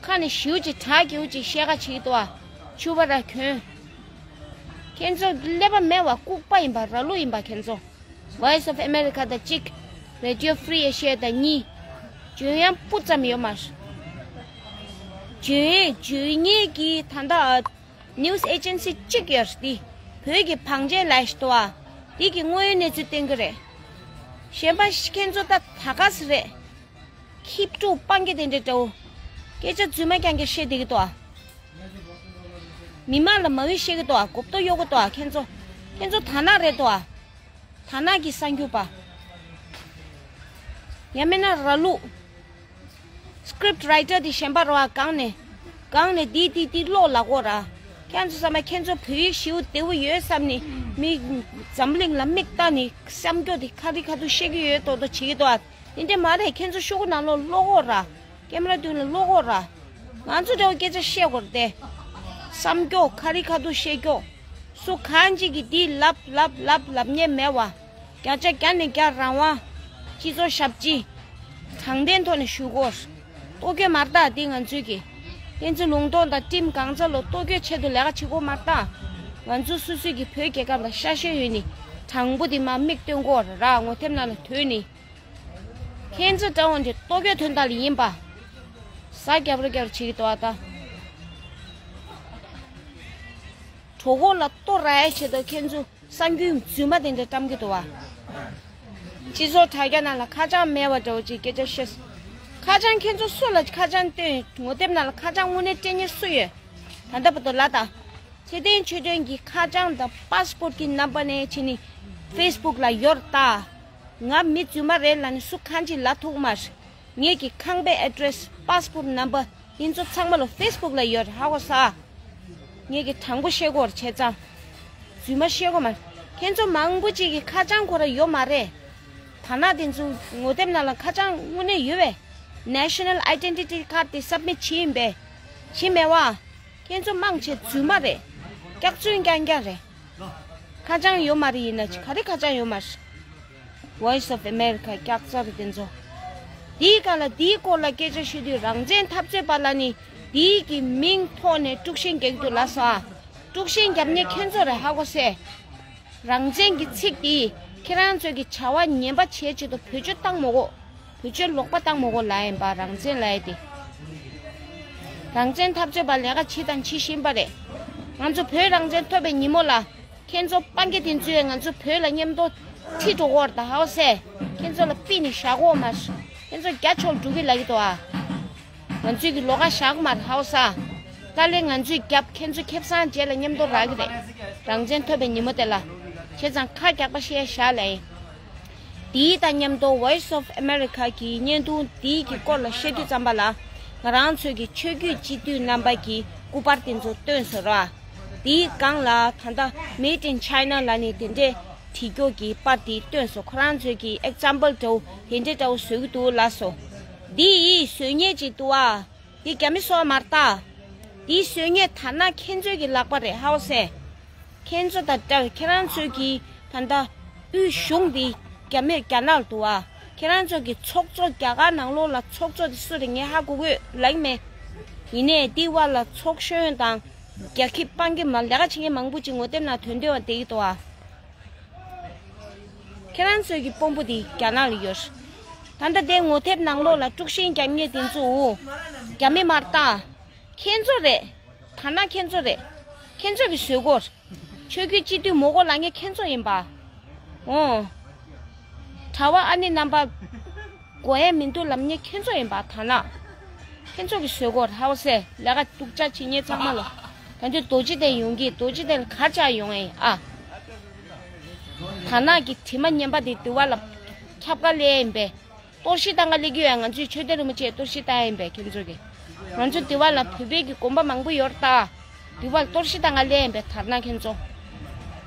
ཁ་ནས་ཞེའུ་ཅིག་བྲག་རྒྱེའུ་ཅིག་བཤད་ཁ་བྱེད་ཀྱི་འདུག་ཨ། ཕྱུ་པ་ར་གྱོན། ཁྱེད་ཚོ་ཀླད་པ་མེད་བ་ལྐུགས་པ་ཡིན་པ་ར་ལུག་ཡིན་པ་ཁྱེད་ཚོ། Voice of America དང་གཅིག Radio Free Asia དང་གཉིས། བརྗོད་ཡ་སྤུ་ཙམ་ཡོད་མ་རེད། བརྗོད་བརྗོད་མཁན་གྱི་ད་ལྟ་news agency གཅིག་ཡོད་རེད་དེ། བོད་ཀྱི་བང་ཆེན་ལབ་ཞིག་འདུག་ཨ། དེ་གི་དངོས་ཡོད་གནས་ཚུལ་བསྟན་གྱི་རེད། གཞན་པ་ཁྱེད་ཚོ་ད་ད་ག་ཟེ་རེད། ཁྱི་ཕྲུག་སྤང་གི་དེ་འདྲའི་འདྲ་བོ། སྐད་ཆ་རྫུན་མ་རྐྱང་རྐྱང་བཤད་བསྡད་ཀྱི་འདུག་ཨ། མི་མང་ལ་མ་འོས་བཤད་ཀྱི་འདུག་ཨ། གོ་རྟོགས་གཡོག་གི་འདུག་ཨ། ཁྱེད་ཚོ། ཁྱེད་ཚོ་དར་ནག་རེད་འདུག་ཨ། དར་ནག་གི་གསར་འགྱུར་པ། ཡང་མིན་ན་ར་ལུག script writer དེ་གཞན་པ་རེད་བ། གང་ནས། གང་ནས་འདི་འདི་འདི་ཀློག་ལབ་དགོས་ར། ཁྱེད་ཚོ་བསམ་པ་ཁྱེད་ཚོ་བོད་ཡིག་ཞེ་པོ་བདེ་པོ་ཡོད་བསམ་ནས་མི་འཛམ་གླིང་ལ་མིག་ལྟ་ནས་བསམ་སྐྱོ་དེ་ཁ་རི་ཁ་ཐུག་བཤད་ཀྱི་ཡོད་མདོག་མདོག་བྱེད་ཀྱི་འདུག་ཨ། དེ་འདྲ་མ་རེད། ཁྱེད་ཚོ་ཤོག་གུ་ནང་ལོགས་ཀློག་དགོས་ར། ཀེམ་ར་མདུན་ལ་ཀློག་དགོས་ར། ང་ཚོ་འདྲ་བོ་སྐད་ཆ་བཤད་དགོས་རེད་དེ། བསམ་སྐྱོ་ཁ་རི་ཁ་ཐུག་བཤད་སྐྱོ། སུ་གང་ཅིག་གིས་འདི་ལབ་ལབ་ལབ་ལབ་མཁན་མེད་བ། བརྒྱ་ཆ་བརྒྱ་ནས་བརྒྱ་རང་དབང་། སྤྱི་ཚོགས་ཞབས་ཕྱི། དྲང་བདེན་ཐོག་ནས་ཞུ་དགོས། ལྟོ་གོས་མ་རེད་ད་འདི་ང་ཚོའི་གི། ཕན་ཚུན་ལུང་སྟོང་དང་ཁྲིམས་གང་ཚ་ལོ་ལྟོ་གོས་ཆེད་དུ་ལས་ཀ་བྱེད་དགོས་མ་རེད་ད། ང་ཚོ་སོ་སོའི་གི་བོད་རྒྱལ་ཁབ་ལ་ཤ་ཞེན་ཡོད་ནི། དྲང་པོ་དེ་མར་མིག་སྟོན་དགོས་ར། ངོ་དེབ་ནང་ལ་ཐོན་ནི། ཁྱེད་ཚོ་འདྲ་བོ་འདི་ལྟོ་གོས་དོན་དག་ལ་ཡིན་པ། ཟ་རྒྱབ་ར་རྒྱབ་ར་བྱེད་ཀྱི་འདུག་ཨ་ད། གྲོད་ཁོག་ལ་ལྟོ་རག་ཡ་ཆེད་དུ་ཁྱེད་ཚོ་གསར་འགྱུར་རྫུན་མ་དེ་འདྲ་བཀྲམ་གྱི་འདུག་བ། སྤྱི་ཚོགས་དྲ་རྒྱ་ནང་ལ་ཁ་བྱང་མེད་པ་འདྲ་བོ་ཅིག་སྐད་ཆ་བཤད། ཁ་བྱང་ཁྱེད་ཚོ་སུ་ལ་ཁ་བྱང་སྟོན། ངོ་དེབ་ནང་ལ་ཁ་བྱང་དངོས་གནས་སྤྲད་མཁན་སུ་ཡོད། ད་ལྟ་བར་དུ་ལ་ད། ཚེ་བརྟན་ཆོས་སྒྲོན་གྱི་ཁ་བྱང་དང་པ་སི་པོར་གྱི་རྣམ་པ་ནས་བྱས་ནས་ཕེ་སི་བུག་ལ་ཡོད་རེད་ད། ང་མི་རྫུན་མ་རེད་ལབ་ནས་སུ་གང་ཅིག་ལབ་ཐུབ་མ་རེད། ངེད་ཀྱི་ཁང་པའི་ཨེ་ཌི་རེ་སི་པ་སི་པོར་ནམ་བར་དེ་ཚོ་ཚང་མ་ལ་ཕེ་སི་བུག་ལ་ཡོད་རེད། ཧ་གོ་ས། ངེད་ཀྱི་དྲང་པོ་བཤད་དགོས་རེད་བྱས་ཙང་། རྫུན་མ་བཤད་དགོས་མ་རེད། ཁྱེད་ཚོ་མང་པོ་ཅིག་གི་ཁ་བྱང་ཁོ་ར་ཡོད་མ་རེད། ཐ་ན་དེ་ཚོ་ངོ་དེབ་ནང་ལ་ཁ་བྱང་དངོས་གནས་ཡོད་པས། National Identity Card དེ་སབ་མིཊ་བྱས་ཡིན་པས། བྱས་མེད་བ། ཁྱེད་ཚོ་མང་ཆེ་རྫུན་མ་རེད། སྐྱག་རྫུན་རྐྱང་རྐྱང་རེད། ཁ་བྱང་ཡོད་མ་རེད། ཡིན་ན་ཅི་ག་རེ་ཁ་བྱང་ཡོད་མ་རེད། Voice of America སྐྱག་རྫུན་རེད་དེ་ཚོ། དེའི་སྒང་ལ་དེའི་སྐོར་ལ་སྐད་ཆ་ཤོད་དུས་རང་བཙན་འཐབ་རྩོད་པ་ལ་ནི་དེའི་གི་མིང་ཐོག་ནས་དཀྲུག་ཤིང་རྒྱག་རྒྱུ་ལ་སོགས། དཀྲུག་ཤིང་རྒྱབ་མཁན་ཁྱེད་ཚོ་རེད། ཧ་གོ་སེ། རང་བཙན་གྱི་ཚིག་དེ་ཁྱེད་རང་ཚོ་གི་བྱ་བ་ངན་པ་བྱེད་ཆེད་དུ་བེད་སྤྱོད་བཏང་མ་དགོས། བེད་སྤྱོད་ལོག་པ་བཏང་མ་དགོས་ལབ་ཡིན་པ། རང་བཙན་ལབ་ཡ་དེ། རང་བཙན་འཐབ་རྩོད་པ་ལས་ཀ་བྱེད་དང་བྱེད་བཞིན་པ་རེད། ང་ཚོ་བོད་རང་བཙན་ཐོབ་པའི་ཉིན་མོ་ལ། ཁྱེད་ཚོ་སྤང་གི་དེ་ཚོས་ང་ཚོ་བོད་ལ་མཉམ་དུ་ཁྲིད་འགྲོ་གི་ཡོད་རེད་ད། ཧ་གོ་སེ། ཁྱེད་ཚོ་ལ་ཕུད་ནས་བཞག་གི་ཡོད་མ་རེད། ཁྱེད་ཚོ་རྒྱ་ཆོག་འགྲོ་གི་ལབ་ཀྱི་འདུག་ཨ། ང་ཚོས་ཀྱི་ལོགས་ཀ་བཞག་གི་མ་རེད། ཧ་གོ་ས། ཏཱ་ལའི་ང་ཚོས་རྒྱབ། ཁྱེད་ཚོ་ཁེ་བཟང་རྗེས་ལ་མཉམ་དུ་རག་གི་རེད། རང་བཙན་ཐོབ་པའི་ཉིན་མོ་དེ་ལ། བྱས་ཙང་ཁ་རྒྱག་པ་བཤད་བཞག་ལབ་ཡིན། དེའི་དང་མཉམ་དུ་Voice of America གི་བརྙན་ཐུང་དེའི་གི་སྐོར་ལ་བཤད་དུས་ཙམ་པ་ལ། ང་རང་ཚོའི་གི་ཆོས་བརྒྱུད་སྤྱི་འཐུས་རྣམ་པ་གི་སྐུ་པར་དེ་ཚོ་བཏོན་སོང་ར། དེའི་སྒང་ལ་ད་ལྟ་Made in China ལབ་ནས་དེ་འདྲའི་བྲིས་རྒྱུ་གི་པར་དེ་བཏོན་སོང་། ཁོ་རང་ཚོའི་གི་ཨེག་ཛམ་པལ་འདྲ་བོ་དེ་འདྲའི་འདྲ་བོ་བཟོ་གི་འདུག་ལབ་སོང་། འདི་ཡིས་བཟོ་མཁན་ཅིག་འདུག་ཨ། འདི་རྒྱ་མི་བཟོ་བ་མ་རེད་ད། འདི་བཟོ་མཁན་ཐ་ན་ཁྱེད་ཚོའི་གི་ལག་པ་རེད། ཧ་གོ་སེ། ཁྱེད་ཚོ་དང་འདྲ་བའི་ཁྱེད་རང་ཚོའི་གི་ད་ལྟ་དབུས་གཞུང་འདི་རྒྱ་མི་རྒྱ་ནག་ལ་འདུག་ཨ། ཁྱེད་རང་ཚོ་གི་ཚོགས་གཙོ་རྒྱ་གར་ནང་ལོགས་ལ་ཚོགས་གཙོ་དེ་སུ་རེད་ངས་ཧ་གོ་གི་ཡོད་ལབ་ཀྱི་མེད། ཡིན་ནའི་འདི་བར་ལ་ཚོགས་གཞོན་དང་རྒྱ་ཁྱི་སྤང་གི་མ་ལས་ཀ་བྱེད་མཁན་མང་པོ་ཅིག་ངོ་དེབ་ནང་ཐོན་བསྡད་པ་བསྡད་ཀྱི་འདུག་ཨ། ཁྱེད་རང་ཚོའི་གི་དཔོན་པོ་དེ་རྒྱ་ནག་ལ་ཡོད། ད་ལྟ་དེ་ངོ་དེབ་ནང་ལོགས་ལ་དཀྲུག་ཤིང་རྒྱག་མཁན་དེ་ཚོ་རྒྱ་མི་མ་རེད་ད། ཁྱེད་ཚོ་རེད། ཐ་ན་ཁྱེད་ཚོ་རེད། ཁྱེད་ཚོ་གི་བཟོས་སྐོར། ཆོས་བརྒྱུད་སྤྱི་འཐུས་མོ་གོ་ལ་ངས་ཁྱེད་ཚོ་ཡིན་པ། འོ། གྲྭ་བ་ཨ་ནེ་རྣམ་པ། དགོས་ཡས་མི་འདུག་ལབ་མཁན་ཁྱེད་ཚོ་ཡིན་པ་ཐ་ན། ཁྱེད་ཚོ་གི་བཟོས་སྐོར། ཧ་གོ་སེ། ལས་ཀ་སྡུག་ཅག་བྱེད་མཁན་ཚང་མ་ལ། ད་དུང་རྡོ་རྗེ་གདན་ཡོང་གི། རྡོ་རྗེ་གདན་ལ་ག་ཅག་ཡོང་ཨེ་ཨ། དར་ནག་གི་དྲི་མ་ངན་པ་དེ་འདི་བ་ལ་ཁྱབ་ག་ལས་ཡིན་པས། གཏོར་བཤིག་བཏང་ག་ལས་ཀྱི་ཡོད། ང་ཚོས་ཆོས་སྡེ་རིན་པོ་ཆེ་གཏོར་བཤིག་བཏང་ཡིན་པས་ཁྱེད་ཚོ་གི། ང་ཚོ་འདི་བ་ལ་བོད་པའི་གི་དགོན་པ་མང་པོ་ཡོད་རེད་ད། འདི་བ་ལ་གཏོར་བཤིག་བཏང་ག་ལས་ཡིན་པས་དར་ནག་ཁྱེད་ཚོ།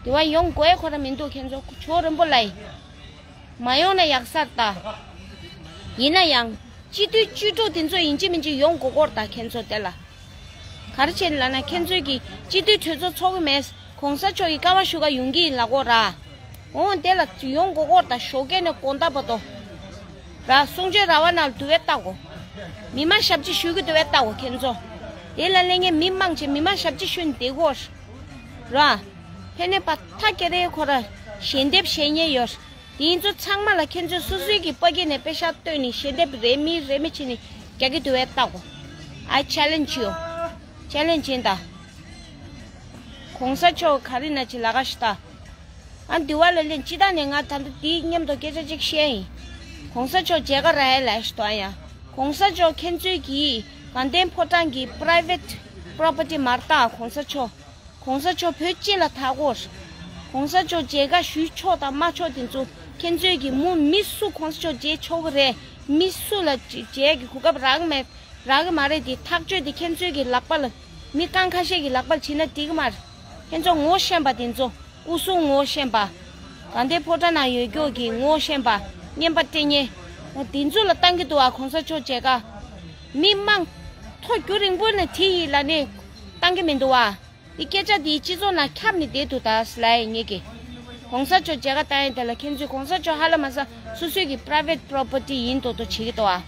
འདི་བ་ཡོང་དགོས་ཁོ་ར་མི་འདུག་ཁྱེད་ཚོ་ཆོ་རིན་པོ་ལ་ཡིན། མ་ཡོང་ན་ཡག་ས་རེད་ད། ཡིན་ན་ཡང་། སྤྱི་འཐུས་བཅུ་དྲུག་དེ་ཚོ་ཡིན་གཅིག་མིན་གཅིག་ཡོང་དགོས་ཀྱི་རེད་ད་ཁྱེད་ཚོ་དེ་ལ། ག་རེ་བྱས་ནས་ལབ་ན་ཁྱེད་ཚོས་ཀྱིས་སྤྱི་འཐུས་གྲོས་ཚོགས་ཚོགས་ཀྱི་མེད། གོང་ས་མཆོག་གིས་བཀའ་མ་ཞུ་ག་ཡོང་གི་ཡིན་ལབ་ཀྱི་ཡོད་རེད། འོ་དེ་ལ་ཡོང་དགོས་ཀྱི་རེད་ད། ཞོགས་ཀས་ནས་དགོང་དག་བར་དུ། ར་གསུང་ཆོས་ར་བ་ནང་ལ་དུ་བས་ལྟ་དགོས། མི་མང་ཞབས་ཕྱི་ཞུ་གི་དུ་བས་ལྟ་དགོས་ཁྱེད་ཚོ། དེ་ལ་སླེབས་མཁན་མི་མང་ཆེ་མི་མང་ཞབས་ཕྱི་ཞུས་ནས་བསྡད་ཀྱི་ཡོད་རེད། ར། ཕན་ནས་པ་ཐ་ཀེ་རེ་ཁོ་ར་ཞལ་འདེབས་བྱེད་མཁན་ཡོད་རེད། དེ་ཚོ་ཚང་མ་ལ་ཁྱེད་ཚོས་སོ་སོའི་གི་པ་ཀེ་ནས་པེ་ཤག་བཏོན་ནས་ཞལ་འདེབས་རེད་མི་རེད་མི་བྱས་ནས་རྒྱག་གི་འདུག་བས་ལྟ་དགོས། I challenge you. Challenge ཡིན་ད། གོང་ས་མཆོག་ག་རེ་ན་ཅི་ལ་ག་ཞིག་ད། ཨ་འདི་བ་ལ་ལན་ཅི་ད་ནས་ང་ད་ལྟ་དེའི་མཉམ་དུ་སྐད་ཆ་གཅིག་བཤད་ཡིན། གོང་ས་མཆོག་མཇལ་ཁ་རག་ཡ་ལ་ཞིག་ད་ཡ། གོང་ས་མཆོག་ཁྱེད་ཚོའི་གི་དགའ་ལྡན་ཕོ་བྲང་གི་private property མ་རེད་ད་གོང་ས་མཆོག་གོང་ས་མཆོག་བོད་སྤྱི་ལ་ཐག་གོ། གོང་ས་མཆོག་མཇལ་ཁ་ཞུ་ཆོག་དང་མ་ཆོག་དེ་ཚོ་ཁྱེད་ཚོས་ཀྱི་མོ་མི་སུ་གོང་ས་མཆོག་མཇལ་ཆོག་གི་རེད། མི་སུ་ལ་མཇལ་གྱི་གོ་སྐབས་རག་གི་མེད། རག་གི་མ་རེད་དེ་ཐག་གཅོད་དེ་ཁྱེད་ཚོའི་གི་ལག་པ་ལ། མི་རྐང་ཁ་ཤས་ཀྱི་ལག་པ་ལ་བྱིན་ན་འགྲིག་གི་མ་རེད། ཁྱེད་ཚོ་ངོ་ཤེས་པ་དེ་ཚོ་སྐུ་སྲུང་ངོ་ཤེས་པ། དགའ་ལྡན་ཕོ་བྲང་ནང་ཡོད་རྒྱུ་གི་ངོ་ཤེས་པ། བརྙན་པར་སྤྲད་མཁན། དེ་ཚོ་ལ་བཏང་གི་འདུག་ཨ་གོང་ས་མཆོག་མཇལ་ཁ། མི་མང་། ཐོ་རྒྱུ་རིང་པོ་ནས་དེ་ཡིན་ལབ་ནས་བཏང་གི་མི་འདུག་ཨ། འདི་སྐད་ཆ་འདི་སྤྱི་ཚོགས་ནང་ཁྱབ་ནས་བསྡད་འདུག་ད་ལབ་ཡིན་ངེད་ཀྱིས། གོང་ས་མཆོག་མཇལ་ཁ་བཏང་ཡིན་དེ་ལ་ཁྱེད་ཚོས་གོང་ས་མཆོག་ཧ་ལམ་མ་ཟ་སོ་སོའི་གི་private property ཡིན་མདོག་མདོག་བྱེད་ཀྱི་འདུག་ཨ།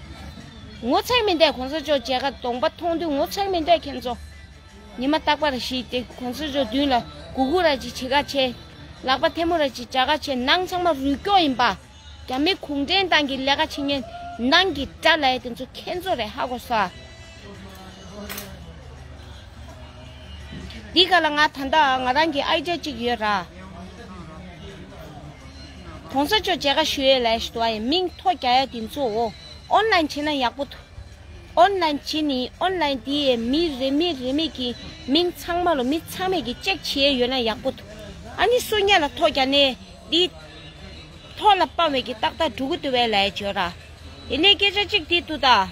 ངོ་ཚ་གི་མི་འདུག་གོང་ས་མཆོག་མཇལ་ཁ་གདོང་པ་མཐོང་དུས་ངོ་ཚ་གི་མི་འདུག་ཁྱེད་ཚོ། ཉི་མ་རྟག་པར་ཞིག་དེ་གོང་ས་མཆོག་མདུན་ལ་ གུ་གུ་ར་ཅིག་བྱེད་ཀ་བྱེད། ལག་པ་ཐལ་མོ་ར་ཅིག་སྦྱར་ཀ་བྱེད། ནང་ཚང་མ་རུལ་སྐྱོ་ཡིན་པ། རྒྱ་མི་གུང་ཁྲན་ཏང་གི་ལས་ཀ་བྱེད་མཁན་ནང་གི་དགྲ་ལབ་ཡ་དེ་ཚོ་ཁྱེད་ཚོ་རེད། ཧ་གོ་སོང་ཨ། འདི་ག་ལ་ང་ད་ལྟ་ང་རང་གི་ཨའི་ཌི་ཡ་གཅིག་ཡོད་ར། གོང་ས་མཆོག་མཇལ་ཁ་ཞུ་ཡས་ལབ་ཞུ་བ་ཡིན། མིང་ཐོ་རྒྱག་ཡ་དེ་ཚོ་ཨོ་ཨོན་ལན་བྱེད་ན་ཡག་པོ་འདུག་ཨོན་ལན་བྱེད་ནི་ཨོན་ལན་དེ་ཡས་མི་རེ་མི་རེ་མི་གི་མིང་ཚང་མ་ལོ་མི་ཚང་མས་གི་ཅེག་བྱེད་ཡས་ཡོད་ན་ཡག་པོ་འདུག་ཨ་ནི་སུ་ཉེ་ལ་ཐོ་རྒྱག་ནས་འདི་ཐོ་ལ་སྤང་བའི་གི་ཏག་ཏག་འགྲོ་གི་འདུག་བས་ལབ་ཡས་བྱོས་ར། དེ་ནས་སྐད་ཆ་གཅིག་འདི་འདུག་ད།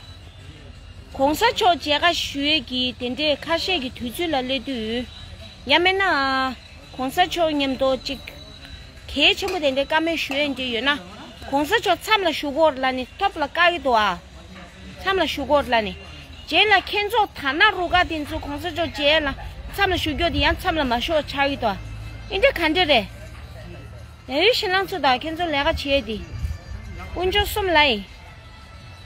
གོང་ས་མཆོག་མཇལ་ཁ་ཞུ་ཡས་ཀྱི་དེ་འདྲའི་ཁ་ཤས་ཀྱི་དུས་ཚོད་ལ་སླེབས་དུས། ཡང་མིན་ན། གོང་ས་མཆོག་མཉམ་དུ་གཅིག་གལ་ཆེན་པོ་དེ་འདྲའི་བཀའ་མོལ་ཞུ་ཡས་འདྲ་ཡོད་ན། གོང་ས་མཆོག་མཚམས་ལ་བཞུགས་སྐོར་ལ་ནི་ཐོབ་ལ་བཀག་གི་འདུག་ཨ། མཚམས་ལ་བཞུགས་སྐོར་ལ་ནི། རྗེས་ལ་ཁྱེད་ཚོ་ད་ན་རུ་ཀ་དེ་ཚོ་གོང་ས་མཆོག་མཇལ་ལ་མཚམས་ལ་བཞུགས་རྒྱུ་དེ་ཡང་མཚམས་ལ་མ་བཞུགས་ཆགས་ཀྱི་འདུག་ཨ། ཨིན་འདྲ་ག་འདྲ་རེད། ཡ་ཡུལ་ཞེ་ལང་ཚོ་དང་ཁྱེད་ཚོ་ལས་ཀ་བྱེད་དེ། དཀོན་མཆོག་གསུམ་ལ་ཡིན།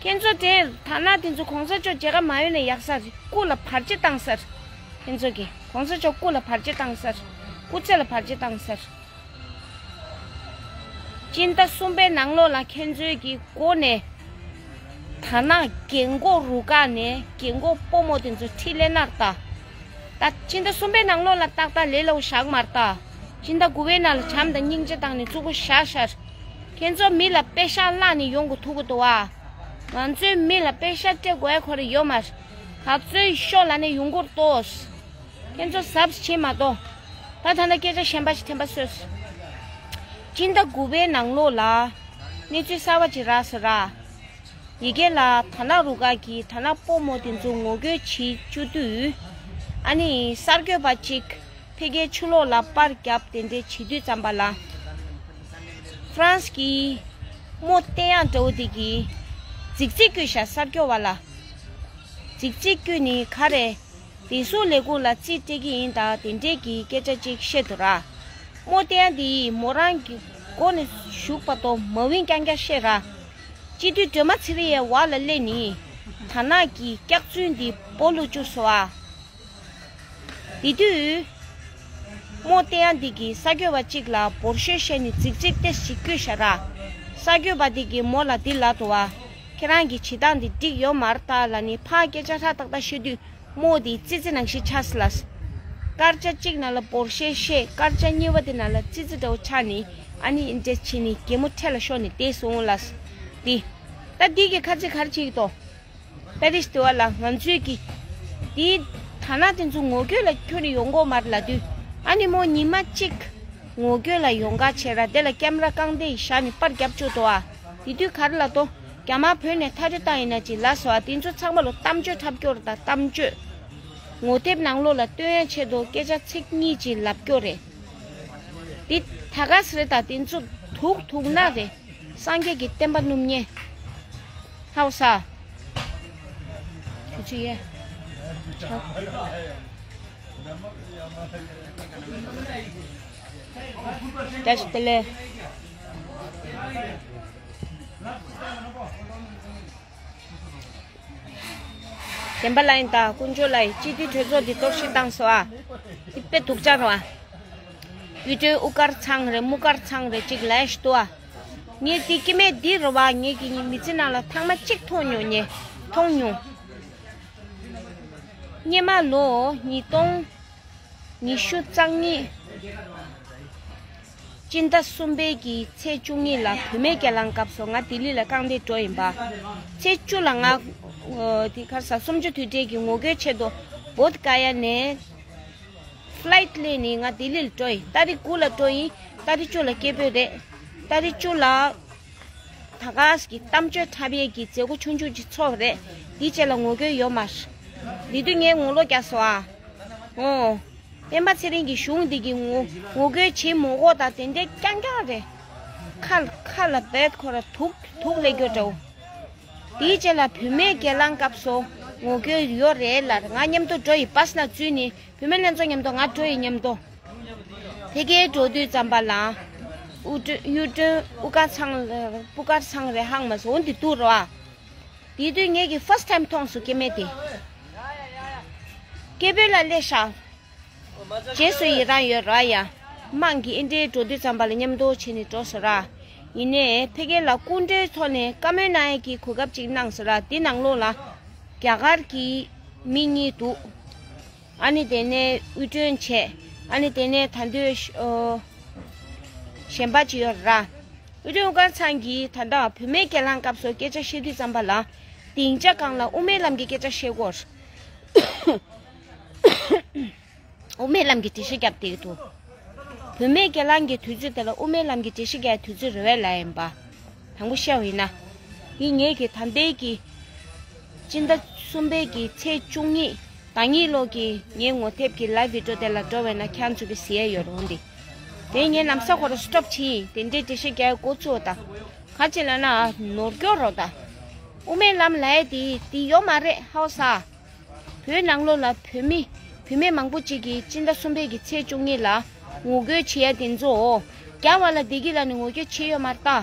ཁྱེད་ཚོ་དེ་ད་ན་དེ་ཚོ་གོང་ས་མཆོག་མཇལ་ཁ་མ་ཡོང་ནས་ཡག་ས་རེད། སྐུ་ལ་བར་ཆད་བཏང་ས་རེད། ཁྱེད་ཚོ་གི་གོང་ས་མཆོག་སྐུ་ལ་བར་ཆད་བཏང་ས་རེད། སྐུ་ཚེ་ལ་བར་ཆད་བཏང་ས་རེད། སྤྱི་ཟླ་གསུམ་པའི་ནང་ལོགས་ལ་ཁྱེད་ཚོའི་གི་སྒོ་ནས། ད་ན་རྒན་གོག་རུ་ཀ་ནས་རྒན་གོག་སྤོ་མོ་དེ་ཚོ་ཁྲིད་ལེ་ནར་ལྟ། ད་སྤྱི་ཟླ་གསུམ་པའི་ནང་ལོགས་ལ་ཏག་ཏག་ལས་སླ་བོ་བཞག་མར་ལྟ། སྤྱི་ཟླ་དགུ་པའི་ནང་ལ་བྱམས་དང་སྙིང་རྗེ་བཏང་ནས་བཙུགས་པོ་བཞག་ཤར། ཁྱེད་ཚོ་མི་ལ་པེ་ཤག་བླངས་ནས་ཡོང་དགོས་ཐུག་གི་འདུག་བ། ང་ཚོའི་མི་ལ་པེ་ཤག་སྤྲད་དགོས་ཡ་ཁོ་ར་ཡོད་མར། ག་ཚོད་ཤོག་ལ་ནས་ཡོང་གོ་ལྟོས། ཁྱེད་ཚོ་གཟབ་བྱེད་མ་གཏོགས། ད་ད་ལྟ་སྐད་ཆ་གཞན་པ་ཞིག་ཐེམ་པ་སོས། སྤྱི་ཟླ་དགུ་པའི་ནང་ལོགས་ལ་གནས་ཚུལ་གསར་བ་ཅིག་རག་སོང་ར། ཡི་གེ་ལ་ད་ན་རུ་ཀ་གི་ད་ན་སྤོ་མོ་དེ་ཚོ་ངོ་རྒོལ་བྱེད་བཅུག་དུས། ཨ་ནི་གསར་འགོད་པ་གཅིག་ཕ་གིའི་ཆུ་ལོག་ལ་པར་བརྒྱབ་དེ་འདྲས་བྱེད་དུས་ཙམ་པ་ལ། ཧྥ་རན་སི་གི་རྨོ་བསྟན་ཡག་འདྲ་བོ་དེ་གིས་རྫིག་རྫིག་བཀོད་ཤག་གསར་འགོད་པ་ལ། རྫིག་རྫིག་བཀོད་ནི་ག་རེ། བདེ་སྲུང་ལས་ཁུངས་ལ་རྩིས་སྤྲད་ཀྱི་ཡིན་ད་དེ་འདྲས་ཀྱི་སྐད་ཆ་ཅིག་བཤད་འདུག་ར། རྨོ་བསྟན་ཡག་དེ་ཡིས་མོ་རང་གི་སྒོ་ནས་ཞུགས་པ་དོ་མ་བིན་རྐྱང་རྐྱང་བཤད་ར། སྤྱི་འཐུས་སྒྲོལ་མ་ཚེ་རིང་ཡའི་འོག་ལ་སླེབས་ནི། ད་ནག་གི་སྐྱག་རྫུན་འདི་སྦོ་ལུ་བཅུག་སོང་ཨ། དེ་དུས། རྨོ་བསྟན་ཡག་འདི་གིས་གསར་འགོད་པ་གཅིག་ལ་འབོར་ཤོས་བཤད་ནི་རྫིག་རྫིག་ཏེ་ཞིག་བཀོད་ཤག་ར། གསར་འགོད་པ་འདི་གིས་མོ་ལ་འདི་ལབ་འདུག་བ། ཁྱེད་རང་གི་བྱེད་སྟངས་འདི་འགྲིག་ཡོད་མ་རེད་ད་ལབ་ནི་ཕར་སྐད་ཆ་ཧྲ་ཏག་ཏག་བཤད་དུས་རྨོ་འདི་ཙི་ཙི་ནང་བཞིན་ཆགས་སོང་ལ། སྐར་ཆ་གཅིག་ནང་ལ་འབོར་ཤོས་བཤད། སྐར་ཆ་གཉིས་པ་དེ་ནང་ལ་ཙི་ཙི་འདྲ་བོ་ཆགས་ནི། ཨ་ནི་འདྲ་བྱས་ནི་གད་མོ་འཕྲེད་ལ་ཤོར་ནི་བསྡད་སོང་ལ། འདི། ད་འདི་གི་ཁ་ཚིག་ག་རེ་བྱེད་ཀྱི་འདུག་ཏ་རིས་དེ་བ་ལ་ང་ཚོས་ཀྱི། དེའི་ཐ་ན་དེ་ཚོ་ངོ་རྒོལ་ལ་ཁྱོན་ནས་ཡོང་གོ་མ་རེད་ལབ་དུས། ཨ་ནི་མོ་ཉི་མ་གཅིག་ངོ་རྒོལ་ལ་ཡོང་ག་བྱས་ར་དེ་ལ་ཀེམ་ར་རྐང་སྟེ་བཞག་ནས་པར་རྒྱབ་བཅུག་འདུག་ཨ། དེ་དུས་ག་རེ་ལབ་དོ། རྒྱ་དམར་བོད་ནས་མཐའ་སྐྲོད་བཏང་ཡིན་ན་ཅིག་ལབ་སོང་ཨ། དེ་ཚོ་ཚང་མ་ལོ་གཏམ་བརྗོད་འཁྲབ་སྐྱོར་དང་གཏམ་བརྗོད། ངོ་དེབ་ནང་ལོགས་ལ་སྟོན་ཡ་ཆེད་དུ་སྐད་ཆ་ཚིག་གཉིས་ཅིག་ལབ་སྐྱོར་རེད། འདི་ད་ག་སེ་རེད་ད། དེ་ཚོ་དུག་དུག་ན་རེད། སངས་རྒྱས་ཀྱི་བསྟན་པ་སྣུམ་ཉེ། ཧའོ་ས། ཐུགས་རྗེ་ཆེ། བཀྲ་ཤིས་བདེ་ལེགས། བདེན་པ་ལ་ཡིན་ད་དཀོན་མཆོག་ལ་ཡིན། སྤྱི་འཐུས་གྲོས་ཚོགས་འདི་གཏོར་བཤིག་བཏང་སོང་ཨ། འདི་དཔེ་སྡུག་ཅག་རེད་བ། ཡུལ་སྒྲོལ་དབུ་དཀར་ཚང་རེད་དམུ་དཀར་ཚང་རེད་ཅིག་ལས་ཤི་ཏུ་ཨ། ངས་འདི་སྐྱེ་དམན་འདི་རེད་བ། ངས་ཀྱི་མི་ཚེ་ནང་ལ་ཐེངས་མ་གཅིག་མཐོང་མྱོང་ངས་མཐོང་མྱོང་། སྔོན་མ་ལོ་ཉིས་སྟོང་། ཉི་ཤུ་རྩ་གཉིས། སྤྱི་ཟླ་གསུམ་པའི་གི་ཚེས་བཅུ་གཉིས་ལ་བུད་མེད་སྒེར་ལངས་སྐབས་སུ་ང་ལྡི་ལི་ལ་རྐང་སྟེགས་འགྲོ་ཡིན་པ། ཚེས་བཅུ་ལ་ང་། ཨོ། དེ་ག་རེ་ཟ་གསུམ་བཅུ་དུས་དྲན་གྱི་ངོ་རྒོལ་ཆེད་དུ་བོད་ཀ་ཡ་ནས་ཕ་ལའིཊ་ལེན་ནས་ང་ལྡི་ལི་ལ་འགྲོ་ཡིན། ཏ་རིག་དགུ་ལ་འགྲོ་ཡིན། ཏ་རིག་བཅུ་ལ་སྐད་འབོད་རེད། ཏ་རིག་བཅུ་ལ། ད་ག་སེ་གི་གཏམ་བརྗོད་འཁྲབ་ཡས་ཀྱི་མཛད་སྒོ་ཆུང་ཆུང་ཅིག་ཚོགས་རེད། འདི་རྗེས་ལ་ངོ་རྒོལ་ཡོད་མ་རེད། འདི་དུས་ངས་ངོ་ལོག་རྒྱག་སོང་ཨ། ཨོ། སྤེན་པ་ཚེ་རིང་གི་གཞུང་འདི་གི་ངོ་ངོ་རྒོལ་བྱེད་མི་དགོས་ད་དེ་འདྲའི་རྐྱང་རྐྱང་རེད། ཁ་ཁ་ལ་བེད་ཁོ་ར་དུག་དུག་ལས་སྐྱོ་འདྲ་བོ། དེའི་རྗེས་ལ་བུད་མེད་སྒེར་ལངས་སྐབས་སུ་ངོ་རྒོལ་ཡོད་རེད་ལ་ང་མཉམ་དུ་འགྲོ་ཡི། བྷ་སི་ནང་འཛུལ་ནས་བུད་མེད་ལྷན་ཚོགས་མཉམ་དུ་ང་འགྲོ་ཡི་མཉམ་དུ། ཕ་གིར་འགྲོ་དུས་ཙམ་པ་ལ། དབུ་སྒྲོན་གཡུ་སྒྲོན་དབུ་དཀར་ཚང་དབུ་དཀར་ཚང་རེད་ཧང་མ་སོང་འདི་འདུག་རོ་ཨ། དེ་དུས་ངེད་ཀྱི་ཕར་སི་ཊི་ཊའིམ་མཐོང་སོང་སྐྱེ་དམན་དེ། སྐད་འབོད་ལ་སླེབས་ཤག་རྗེས་སུ་ཡི་རང་ཡོད་ར་ཡ། དམངས་ཀྱི་ཨིན་འདྲའི་འགྲོ་དུས་ཙམ་པ་ལ་མཉམ་དུ་བྱས་ནས་འགྲོ་སོང་ར། ཡིན་ནའི་ཕ་གི་ལ་སྐུ་མགྲོན་ཐོག་ནས་བཀའ་མོལ་གནང་ཡས་ཀྱི་གོ་སྐབས་ཅིག་གནང་སོང་ར། དེ་ནང་ལོགས་ལ་རྒྱ་གར་གྱི་མི་གཉིས་འདུག་ཨ་ནི་དེ་ནས་དབུ་སྒྲོན་བྱས། ཨ་ནི་དེ་ནས་ད་འདོད་ཨོ། གཞན་པ་ཅིག་ཡོད་ར། དབུ་སྒྲོན་དཀར་ཚང་གིས་ད་ལྟ་བུད་མེད་སྒེར་ལངས་སྐབས་སུ་སྐད་ཆ་བཤད་དུས་ཙམ་པ་ལ། སྡིངས་ཆ་སྒང་ལ་དབུ་མའི་ལམ་གྱི་སྐད་ཆ་བཤད་དགོས། དབུ་མའི་ལམ་གྱི་འགྲེལ་བཤད་བརྒྱབ་བསྡད་ཀྱི་འདུག་བུད་མེད་སྒེར་ལངས་ཀྱི་དུས་ཚོད་དེ་ལ་དབུ་མའི་ལམ་གྱི་འགྲེལ་བཤད་རྒྱག་དུས་ཚོད་རེད་པས་ལབ་ཡིན་པ། དང་པོ་བཤད་པ་ཡིན་ན། འདི་ངེད་ཀྱི་ད་ལྟའི་གི་སྤྱི་ཟླ་གསུམ་པའི་གི་ཚེས་བཅུ་གཉིས་ཟླ་གཉིས་ལོ་གི་ངའི་ངོ་དེབ་ཀྱི་live video དེ་ལ་འགྲོ་བས་ན་ཁྱེད་ཚོ་གི་གཟིགས་ཡས་ཡོད་རུང་འདི། དེ་ངས་ལམ་སང་ཁོ་ར་stop བྱས་ཡིན། དེ་འདྲའི་འགྲེལ་བཤད་རྒྱག་ཡས་འགོ་བཙུགས་པ་དང་། ག་ཅི་ལབ་ན་ནོར་སྐྱོར་རོགས་དང་། དབུ་མའི་ལམ་ལབ་ཡས་དེ་དེ་ཡོད་མ་རེད་ཧའོ་ས། བོད་ནང་ལོགས་ལ་བོད་མི་བུད་མེད་མང་པོ་ཅིག་གིས་སྤྱི་ཟླ་གསུམ་པའི་གི་ཚེས་བཅུ་གཉིས་ལ་ངོ་རྒོལ་བྱེད་ཡ་དེ་ཚོ་རྒྱ་བ་ལ་བསྡད་ཀྱི་ལབ་ནས་ངོ་རྒོལ་བྱེད་ཡོད་མ་རེད་ད།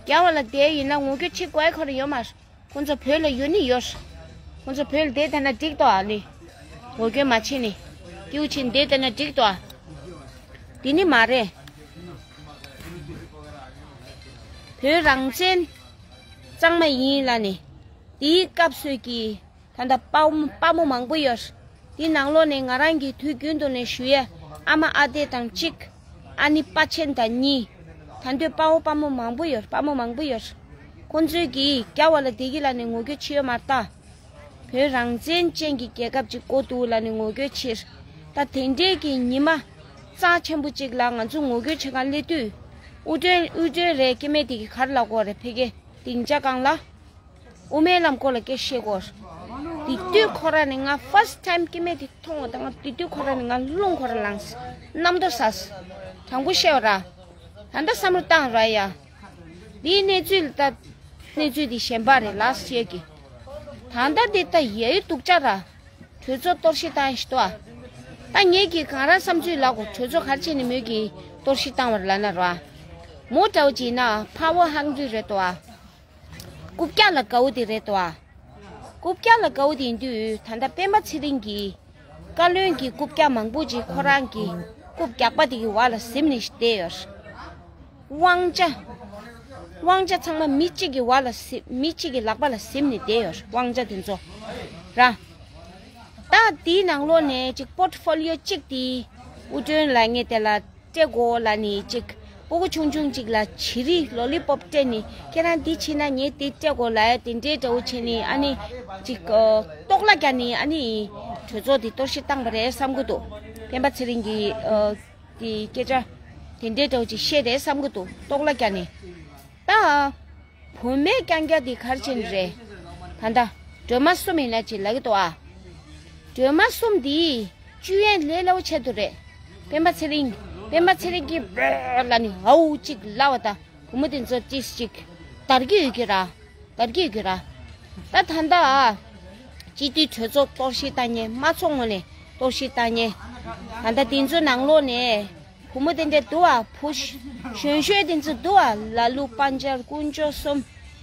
རྒྱ་བ་ལ་བསྡད་ཡིན་ན་ངོ་རྒོལ་བྱེད་དགོས་ཡ་ཁོ་རང་ཡོད་མ་རེད། ཁོ་ཚོ་བོད་ལ་ཡོད་ནི་ཡོད་རེད། ཁོ་ཚོ་བོད་ལ་བསྡད་བསྡད་ན་འགྲིག་ཏོ་ཨ་ནི། ངོ་རྒོལ་མ་བྱེད་ནི། སྐྱིད་པོ་བྱེད་བསྡད་བསྡད་ན་འགྲིག་ཏོ་ཨ། དེ་ནི་མ་རེད། བོད་རང་བཙན་གཙང་མ་ཡིན་ལབ་ནས། དེའི་སྐབས་སུ་གི་ད་ལྟ་དཔའ་བོ་དཔའ་མོ་མང་པོ་ཡོད། དེའི་ནང་ལོགས་ནས་ང་རང་གིས་དུས་རྒྱུན་དུ་ནས་ཞུ་ཡས། ཨ་མ་ཨ་དེ་དང་གཅིག་ཨ་ནི་པ་ཆེན་དང་གཉིས། ད་འདོད་དཔའ་བོ་དཔའ་མོ་མང་པོ་ཡོད། དཔའ་མོ་མང་པོ་ཡོད། ཁོང་ཚོས་ཀྱིས་རྒྱ་བ་ལ་བསྡད་ཀྱི་ལབ་ནས་ངོ་རྒོལ་བྱེད་ཡོད་མ་རེད་ད། བོད་རང་བཙན་ཅན་གྱི་རྒྱལ་ཁབ་ཅིག་དགོས་འདུག་ལབ་ནས་ངོ་རྒོལ་བྱེད། ད་དེ་འདྲའི་གི་ཉི་མ་རྩ་ཆེན་པོ་ཅིག་ལ་ང་ཚོ་ངོ་རྒོལ་བྱེད་གར་སླེབས་དུས། དབུ་སྒྲོན་དབུ་སྒྲོན་རེད་སྐྱེ་དམན་དེ་གི་ག་རེ་ལབ་དགོས་རེད་ཕ་གི་སྡིངས་ཆ་སྒང་ལ། དབུ་མའི་ལམ་སྐོར་ལ་སྐད་བཤད་དགོས། དེ་དུས་ཁོ་ར་ནི་ང་first time སྐྱེ་དམན་དེ་མཐོང་བ་དང་ང་དེ་དུས་ཁོ་ར་ནི་ང་རླུང་ཁོ་ར་ལངས། གནམ་རྡོ་ཟ། དྲང་པོ་བཤད་པ་ར། ད་ལྟ་བསམ་བློ་བཏང་ར་ཡ། འདིའི་གནས་ཚུལ་ལ་ལྟ། གནས་ཚུལ་འདི་གཞན་པ་རེད་ལགས་བཤད་ཀྱི། ད་ལྟ་འདི་ལྟ་ཡའི་སྡུག་ཅག་ར། གྲོས་ཚོགས་གཏོར་བཤིག་བཏང་ཞིག་ཏོ་ཨ། ད་ངེད་ཀྱིས་གང་རང་བསམ་ཚུལ་ལབ་གོ་གྲོས་ཚོགས་ག་རེ་བྱས་ནས་མོས་ཀྱིས་གཏོར་བཤིག་བཏང་བར་ལབ་ན་ར། མོ་འདྲ་བོ་ཅིག་ན་power hungry རེད་དོ་ཨ། རྐུབ་བཀྱག་ལ་དགའ་བོ་དེ་རེད་དོ་ཨ། རྐུབ་བཀྱག་ལ་དགའ་བོ་དེ་ཡིན་དུས་ད་ལྟ་སྤེན་པ་ཚེ་རིང་གིས། བཀའ་བློན་གྱི་རྐུབ་བཀྱག་མང་པོ་ཅིག་ཁོ་རང་གི་རྐུབ་བཀྱག་པ་དེ་གི་འོག་ལ་ཟིམ་ནས་བསྡད་ཡོད། དབང་ཆ། དབང་ཆ་ཚང་མ་མི་གཅིག་གི་འོག་ལ་ཟིམ་མི་གཅིག་གི་ལག་པ་ལ་ཟིམ་ནས་བསྡད་ཡོད། དབང་ཆ་དེ་ཚོ་ར། ད་དེའི་ནང་ལོགས་ནས་ཅིག་portfolio གཅིག་དེ་དབུ་སྒྲོན་ལབ་མཁན་དེ་ལ་སྤྲད་དགོས་ལབ་ནས་ཅིག་སྤུ་གུ་ཆུང་ཆུང་ཅིག་ལ་བྱི་རིལ་lollipop སྤྲད་ནས་ཁྱེད་རང་འདི་བྱིན་ན་ངས་འདི་སྤྲད་དགོས་ལབ་ཡ་དེ་འདྲའི་འདྲ་བོ་བྱས་ནས་ཨ་ནི་ཅིག་ཨ། ལྟོགས་ལ་རྒྱག་ནས་ཨ་ནི་གྲོས་ཚོགས་དེ་གཏོར་བཤིག་བཏང་པ་རེད་བསམ་གི་འདུག་སྤེན་པ་ཚེ་རིང་གིས་ཨ། དེ་སྐད་ཆ་དེ་འདྲའི་འདྲ་བོ་ཅིག་བཤད་རེད་བསམ་གི་འདུག་ལྟོགས་ལ་རྒྱག་ནས་ད། བུད་མེད་རྐྱང་རྐྱང་དེ་ག་རེ་བྱས་ནས་རེད། ད་ལྟ་སྒྲོལ་མ་གསུམ་ཡིན་ན་ཅིག་ལབ་ཀྱི་འདུག་ཨ། སྒྲོལ་མ་གསུམ་དེས་བཅུ་ཡན་ལས་སླ་བོ་ཆེད་དུ་རེད། སྤེན་པ་ཚེ་རིང་སྤེན་པ་ཚེ་རིང་གིས་བོད་ལ་ནི་ཧའུ་ཅིག་ལབ་པ་དང་བུ་མོ་དེ་ཚོ་ཏིས་ཅིག་དར་གྱི་ཡོད་ཀྱི་ར། དར་གྱི་ཡོད་ཀྱི་ར། ད་ད་ལྟ་ཨ། སྤྱི་འཐུས་གྲོས་ཚོགས་གཏོར་བཤིག་བཏང་མཁན་དམངས་གཙོ་ངོས་ནས་གཏོར་བཤིག་བཏང་མཁན། ད་ལྟ་དེ་ཚོ་ནང་ལོགས་ནས། བུ་མོ་དེ་འདྲས་འདུག་ཨ། བུ་གཞོན་གཞོན་དེ་ཚོ་འདུག་ཨ། ལ་ལུ་པན་ཇར་དཀོན་མཆོག་གསུམ།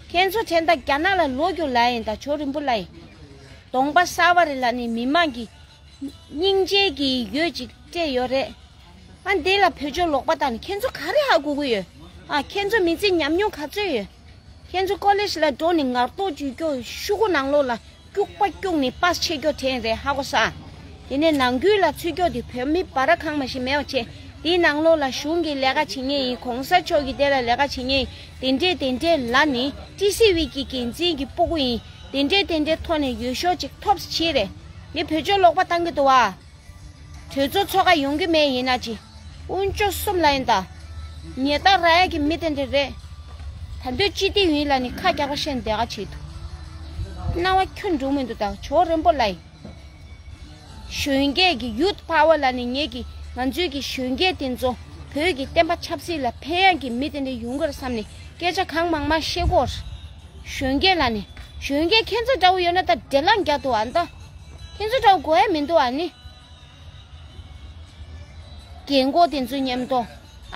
ཁྱེད་ཚོ་དྲན་དང་རྒྱ་ནག་ལ་ལོག་རྒྱུ་ལ་ཡིན་ད་ཇོ་རིན་པོ་ལ་ཡིན། གདོང་པ་གསར་པ་རེད་ལ་ནི་མི་མང་གི་སྙིང་རྗེ་གི་འོད་ཅིག་སྤྲད་ཡོད་རེད། ཨ་འདི་ལ་བོད་ཆོས་ལོག་པ་བཏང་ནི་ཁྱེད་ཚོ་ག་རེ་ཧ་གོ་གི་ཡོད། ཨ་ཁྱེད་ཚོ་མི་ཚེ་ཉམས་མྱོང་ག་ཚོད་ཡོད། ཁྱེད་ཚོ་ཀོ་ལེཇ་ལ་འགྲོ་ནི་ངར་ཏོག་ཅིག་སྐྱོ་ཤུ་གུ་ནང་ལོགས་ལ། སྐྱུག་པ་སྐྱུག་ནས་པཱས་ཆེ་སྐྱོ་དྲན་རེད་ཧ་གོ་ས། དེ་ནས་ནང་ཁུལ་ལ་ཚུད་སྐྱོ་དེ་བོད་མི་བར་ཁང་མ་ཞིག་མེད་པ་བྱས། དེའི་ནང་ལོགས་ལ་གཞུང་གི་ལས་ཀ་བྱེད་མཁན་ཡིན། གོང་ས་མཆོག་གི་དེ་ལ་ལས་ཀ་བྱེད་མཁན་ཡིན། དེ་འདྲས་དེ་འདྲས་ལ་ནི་ཀྲི་སི་ཝི་གི་འགན་འཛིན་གྱི་སྤུ་གུ་ཡིན། དེ་འདྲས་དེ་འདྲས་ཐོག་ནས་འོས་ཤོག་ཅིག་ཐོབ་བྱས་རེད། ནི་བོད་ཆོས་ལོག་པ་བཏང་གི་འདུག་བ། གྲོས་ཚོགས་ཚོགས་ཁ་ཡོང་གི་མེད་ཡིན་ན་ཅི། དཀོན་མཆོག་གསུམ་ལ་ཡིན་ད། ཉེས་རྡུང་རག་ཡ་གི་མི་དེ་འདྲ་རེད། ད་འདོད་སྤྱི་བདེ་ཡིན་ལ་ནི་ཁ་རྒྱག་པ་བཤད་བསྡད་ག་བྱེད་འདུག་རྣ་བ་ཁྱོད་འགྲོ་མི་འདུག་ད་ཇོ་རིན་པོ་ལ་ཡིན། གཞོན་སྐྱེས་ཀྱི་youth power ལ་ནི་ངེད་ཀྱི་ང་ཚོའི་གི་གཞོན་སྐྱེས་དེ་ཚོ་བོད་ཀྱི་བསྟན་པ་ཆབ་སྲིད་ལ་ཕན་ཡ་གི་མི་དེ་འདྲ་ཡོང་གི་རེད་བསམ་ནས་སྐད་ཆ་གང་མང་མང་བཤད་ཀྱི་ཡོད་རེད། གཞོན་སྐྱེས་ལ་ནི་གཞོན་སྐྱེས་ཁྱེད་ཚོ་འདྲ་བོ་ཡོད་ན་ད་འདྲེ་ལངས་རྒྱག་འདུག་ཨ་ད། ཁྱེད་ཚོ་འདྲ་བོ་དགོས་ཡ་མི་འདུག་ཨ་ནི། རྒན་གོག་དེ་ཚོའི་མཉམ་དུ།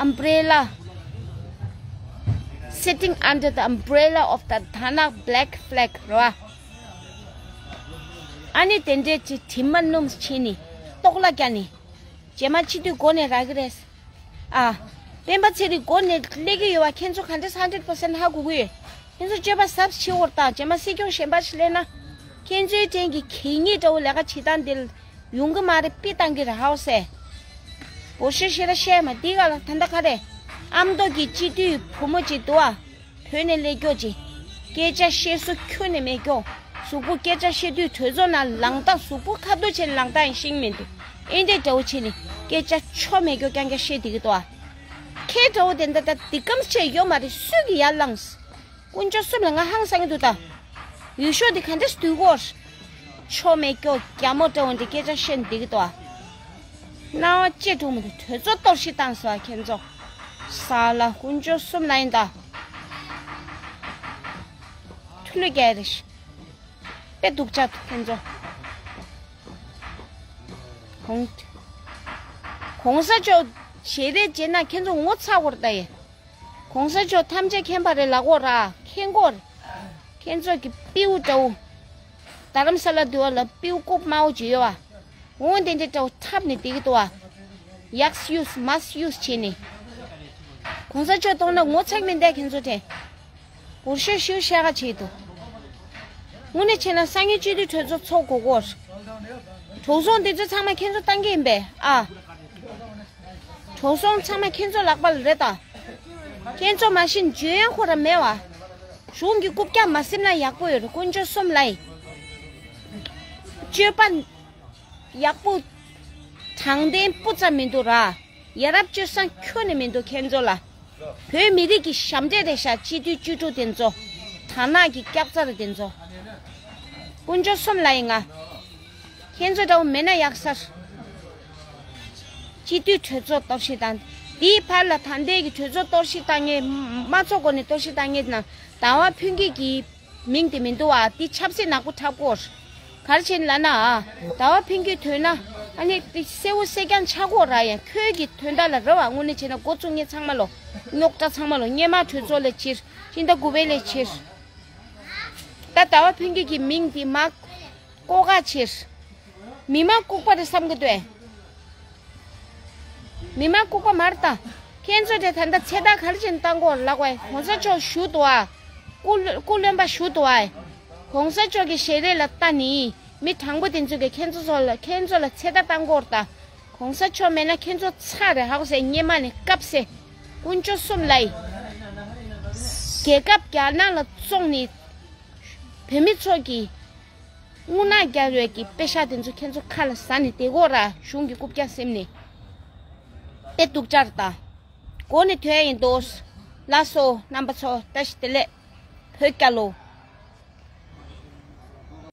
Umbrella, sitting under the umbrella of the Dhanag black flag རེད་བ། ཨ་ནི་དེ་འདྲས་ཀྱི་དྲི་མ་སྣོམ་བྱས་ནི་ལྟོགས་ལ་རྒྱག་ནི། རྗེས་མ་སྤྱི་འཐུས་མགོ་ནས་རག་གི་རེད། ཨ། སྤེན་པ་ཚེ་རིང་མགོ་ནས་སླེབས་ཀྱི་ཡོད་པ་ཁྱེད་ཚོ་ག་འདྲས་hundred percent ཧ་གོ་གི་ཡོད། ཁྱེད་ཚོ་སྤྱོད་པ་ཟབ་ཕྱི་བོར་དང་རྗེས་མ་སྲིད་སྐྱོང་གཞན་པ་ཞིག་སླེབས་ན། ཁྱེད་ཚོའི་གྲས་ཀྱི་གད་སྙིགས་འདྲ་བོ་ལས་ཀ་བྱེད་སྟངས་འདིར་ཡོང་གི་མ་རེད། པི་བཏང་གི་རེད་ཧའོ་སེ། འོ་ཤེ་ཤེ་ར་བཤད་མ་འདི་ག་ལ་ད་ལྟ་ག་རེད། ཨ་མདོ་གི་སྤྱི་འཐུས་བུ་མོ་ཅིག་འདུག་ཨ། བོད་ནས་སླེབས་ཀྱོག་ཅིག་སྐད་ཆ་བཤད་སྲོལ་ཁྱོན་ནས་མེད་ཀྱོག་གཟུགས་པོ་སྐད་ཆ་བཤད་དུས་གྲོས་ཚོགས་ནང་ལངས་སྟངས་གཟུགས་པོ་ཁ་བསྡུ་བྱས་ནས་ལངས་སྟངས་ཡང་ཤེས་ཀྱི་མི་འདུག་ཨེ་འདྲས་འདྲ་བོ་བྱས་ནས་སྐད་ཆ་ཆོ་མེད་ཀྱོག་རྐྱང་རྐྱང་བཤད་བསྡད་ཀྱི་འདུག་ཨ། ཁྱེད་འདྲ་བོ་དེ་འདྲ་ད་འདི་གམ་བཤད་ཡོད་མ་རེད། སུས་ཀྱི་ཡར་ལངས། དཀོན་མཆོག་གསུམ་ལ་ང་ཧང་སང་གི་འདུག་ད། ཡུལ་ཤོག་འདི་ག་འདྲས་སྡུག་གོ། ཆོ་མེད་ཀྱོག་རྒྱ་མོ་འདྲ་བོ་འདི་སྐད་ཆ་བཤད་བསྡད་ཀྱི་འདུག་ཨ། སྣང་བ་ལྕེ་གྲུག་མི་འདུག་གྲོས་ཚོགས་གཏོར་བཤིག་བཏང་སོང་ཨ་ཁྱེད་ཚོ། ས་ལ་དཀོན་མཆོག་གསུམ་ལ་ཡིན་ད། ཐུ་ལུ་རྒྱལ་རེ་ཤི། དཔེ་སྡུག་ཅག་འདུག་ཁྱེད་ཚོ། གོང་གོང་ས་མཆོག་ཞལ་རས་མཇལ་ན་ཁྱེད་ཚོ་ངོ་ཚ་བོར་ལྟ་ཡེ། གོང་ས་མཆོག་ཐམས་ཅད་མཁྱེན་པ་རེད་ལབ་དགོས་ར་མཁྱེན་དགོས། ཁྱེད་ཚོ་གི་སྤྲེའུ་འདྲ་བོ། རྡ་རམ་ས་ལ་འདུལ་བ་ལ་སྤྲེའུ་རྐུབ་དམར་པོ་ཅིག་ཡོད་བ། འོང་དེ་འདྲའི་འདྲ་བོ་འཁྲབ་ནས་བསྡད་ཀྱི་འདུག་བ། ཡགས་ཡུས་མཱས་ཡུས་བྱས་ནས། གོང་ས་མཆོག་མཐོང་ན་ངོ་ཚ་གི་མི་འདུག་ཁྱེད་ཚོ་དེ། འུར་ཤོད་ཤོད་བཤད་ག་བྱེད་འདུག་དངོས་གནས་བྱས་ན་སང་ཉིན་སྤྱི་འཐུས་གྲོས་ཚོགས་ཚོགས་དགོས་གོ། གྲོས་ཚོགས་འདི་ཚོ་ཚང་མ་ཁྱེད་ཚོ་བཏང་གི་ཡིན་པས་ཨ། གྲོས་ཚོགས་ཚང་མ་ཁྱེད་ཚོ་ལག་པ་ལ་རེད་ད། ཁྱེད་ཚོ་མ་གཞི་འཇོན་ཡང་ཁོ་ར་མེད་བ། གཞུང་གི་རྐུབ་བཀྱག་མ་སེམས་ན་ཡག་པོ་ཡོད་རེད་དཀོན་མཆོག་གསུམ་ལ་ཡིན། སྤྱོད་པ་ཡག་པོ། དྲང་བདེན་སྤུ་ཙམ་མི་འདུག་ར། ཡ་རབས་སྤྱོད་བཟང་ཁྱོན་ནས་མི་འདུག་ཁྱེད་ཚོ་ལ། བོད་མི་རིགས་ཀྱི་ཞབས་འདྲེན་རེད་ཤག་སྤྱི་འཐུས་བཅུ་དྲུག་དེ་ཚོ། དར་ནག་གི་སྐྱག་རྫ་རེད་དེ་ཚོ། དཀོན་མཆོག་གསུམ་ལ་ཡིན་ང་། ཁྱེད་ཚོ་འདྲ་བོ་མེད་ན་ཡག་ས་རེད། སྤྱི་འཐུས་གྲོས་ཚོགས་གཏོར་བཤིག་བཏང་། དེའི་བར་ལ་ད་ལྟའི་གི་གྲོས་ཚོགས་གཏོར་བཤིག་བཏང་མཁན་དམངས་གཙོ་སྒོ་ནས་གཏོར་བཤིག་བཏང་མཁན་ནང་ཟླ་བ་ཕུན་སྐྱིད་ཀྱི་མིང་དེ་མི་འདུག་བ། དེ་ཆབ་སྲིད་ནག་པོ་འཁྲབ་དགོས། ག་རེ་བྱས་ནས་ལབ་ན་ཨ། ཟླ་བ་ཕུན་སྐྱིད་ཐོན་ན་ཨ་ནི་དེ་གསལ་བོ་གསལ་རྐྱང་ཆགས་དགོས་ར། ཡང་ཁྱོད་ཀྱི་དོན་དག་ལ་རེ་བ་དངོས་གནས་བྱས་ན་འགོ་བཙུགས་མཁན་ཚང་མ་ལོ། རྙོག་དྲ་ཚང་མ་ལོ་སྔོན་མ་གྲོས་ཚོགས་ལས་ཕྱིར་ཕྱི་ཟླ་དགུ་པའི་ལས་ཕྱིར། ད་ཟླ་བ་ཕུན་སྐྱིད་ཀྱི་མིང་དེ་མ། ལྐོག་ག་ཕྱིར། མི་མང་ལྐུགས་པ་རེད་བསམ་གི་འདུག་ཨེ། མི་མང་ལྐུགས་པ་མ་རེད་ད། ཁྱེད་ཚོ་དེ་ད་ལྟ་ཚེ་ཐར་ག་རེ་བྱས་ནས་བཏང་དགོས་ལབ་དགོས་ཨེ། གོང་ས་མཆོག་བཞུགས་འདུག་ཨ། སྐུ་སྐུ་རློན་པ་བཞུགས་འདུག་ཨེ། གོང་ས་མཆོག་གི་ཞལ་རས་ལ་ལྟ་ནི་མི་དྲང་པོ་དེ་ཚོ་གིས་ཁྱེད་ཚོ་ཚོ་ལ་ཁྱེད་ཚོ་ལ་ཚེ་ཐར་བཏང་དགོས་རེད་ད། གོང་ས་མཆོག་མེད་ན་ཁྱེད་ཚོ་ཚར་རེད་ཧ་གོ་སེ་སྙེ་མ་ནས་བཀབ་སེ། དཀོན་མཆོག་གསུམ་ལ་ཡིན། རྒྱལ་ཁབ་རྒྱ་ནག་ལ་བཙོང་ནས། བོད་མི་ཚོ་གི་རྔུལ་ནག་རྒྱག་ཡོད་ཀྱི་པེ་ཤག་དེ་ཚོ་ཁྱེད་ཚོ་ཁ་ལ་ཟ་ནས་བསྡད་དགོས་ར། གཞུང་གི་རྐུབ་བཀྱག་སེམས་ནས། དཔེ་སྡུག་ཅག་རེད་ད། མགོ་ནས་ཐོན་ཡ་ཡིན་དོ། ལགས་སོ་རྣམ་པ་ཚོ་བཀྲ་ཤིས་བདེ་ལེགས། བོད་རྒྱལ་ལོ།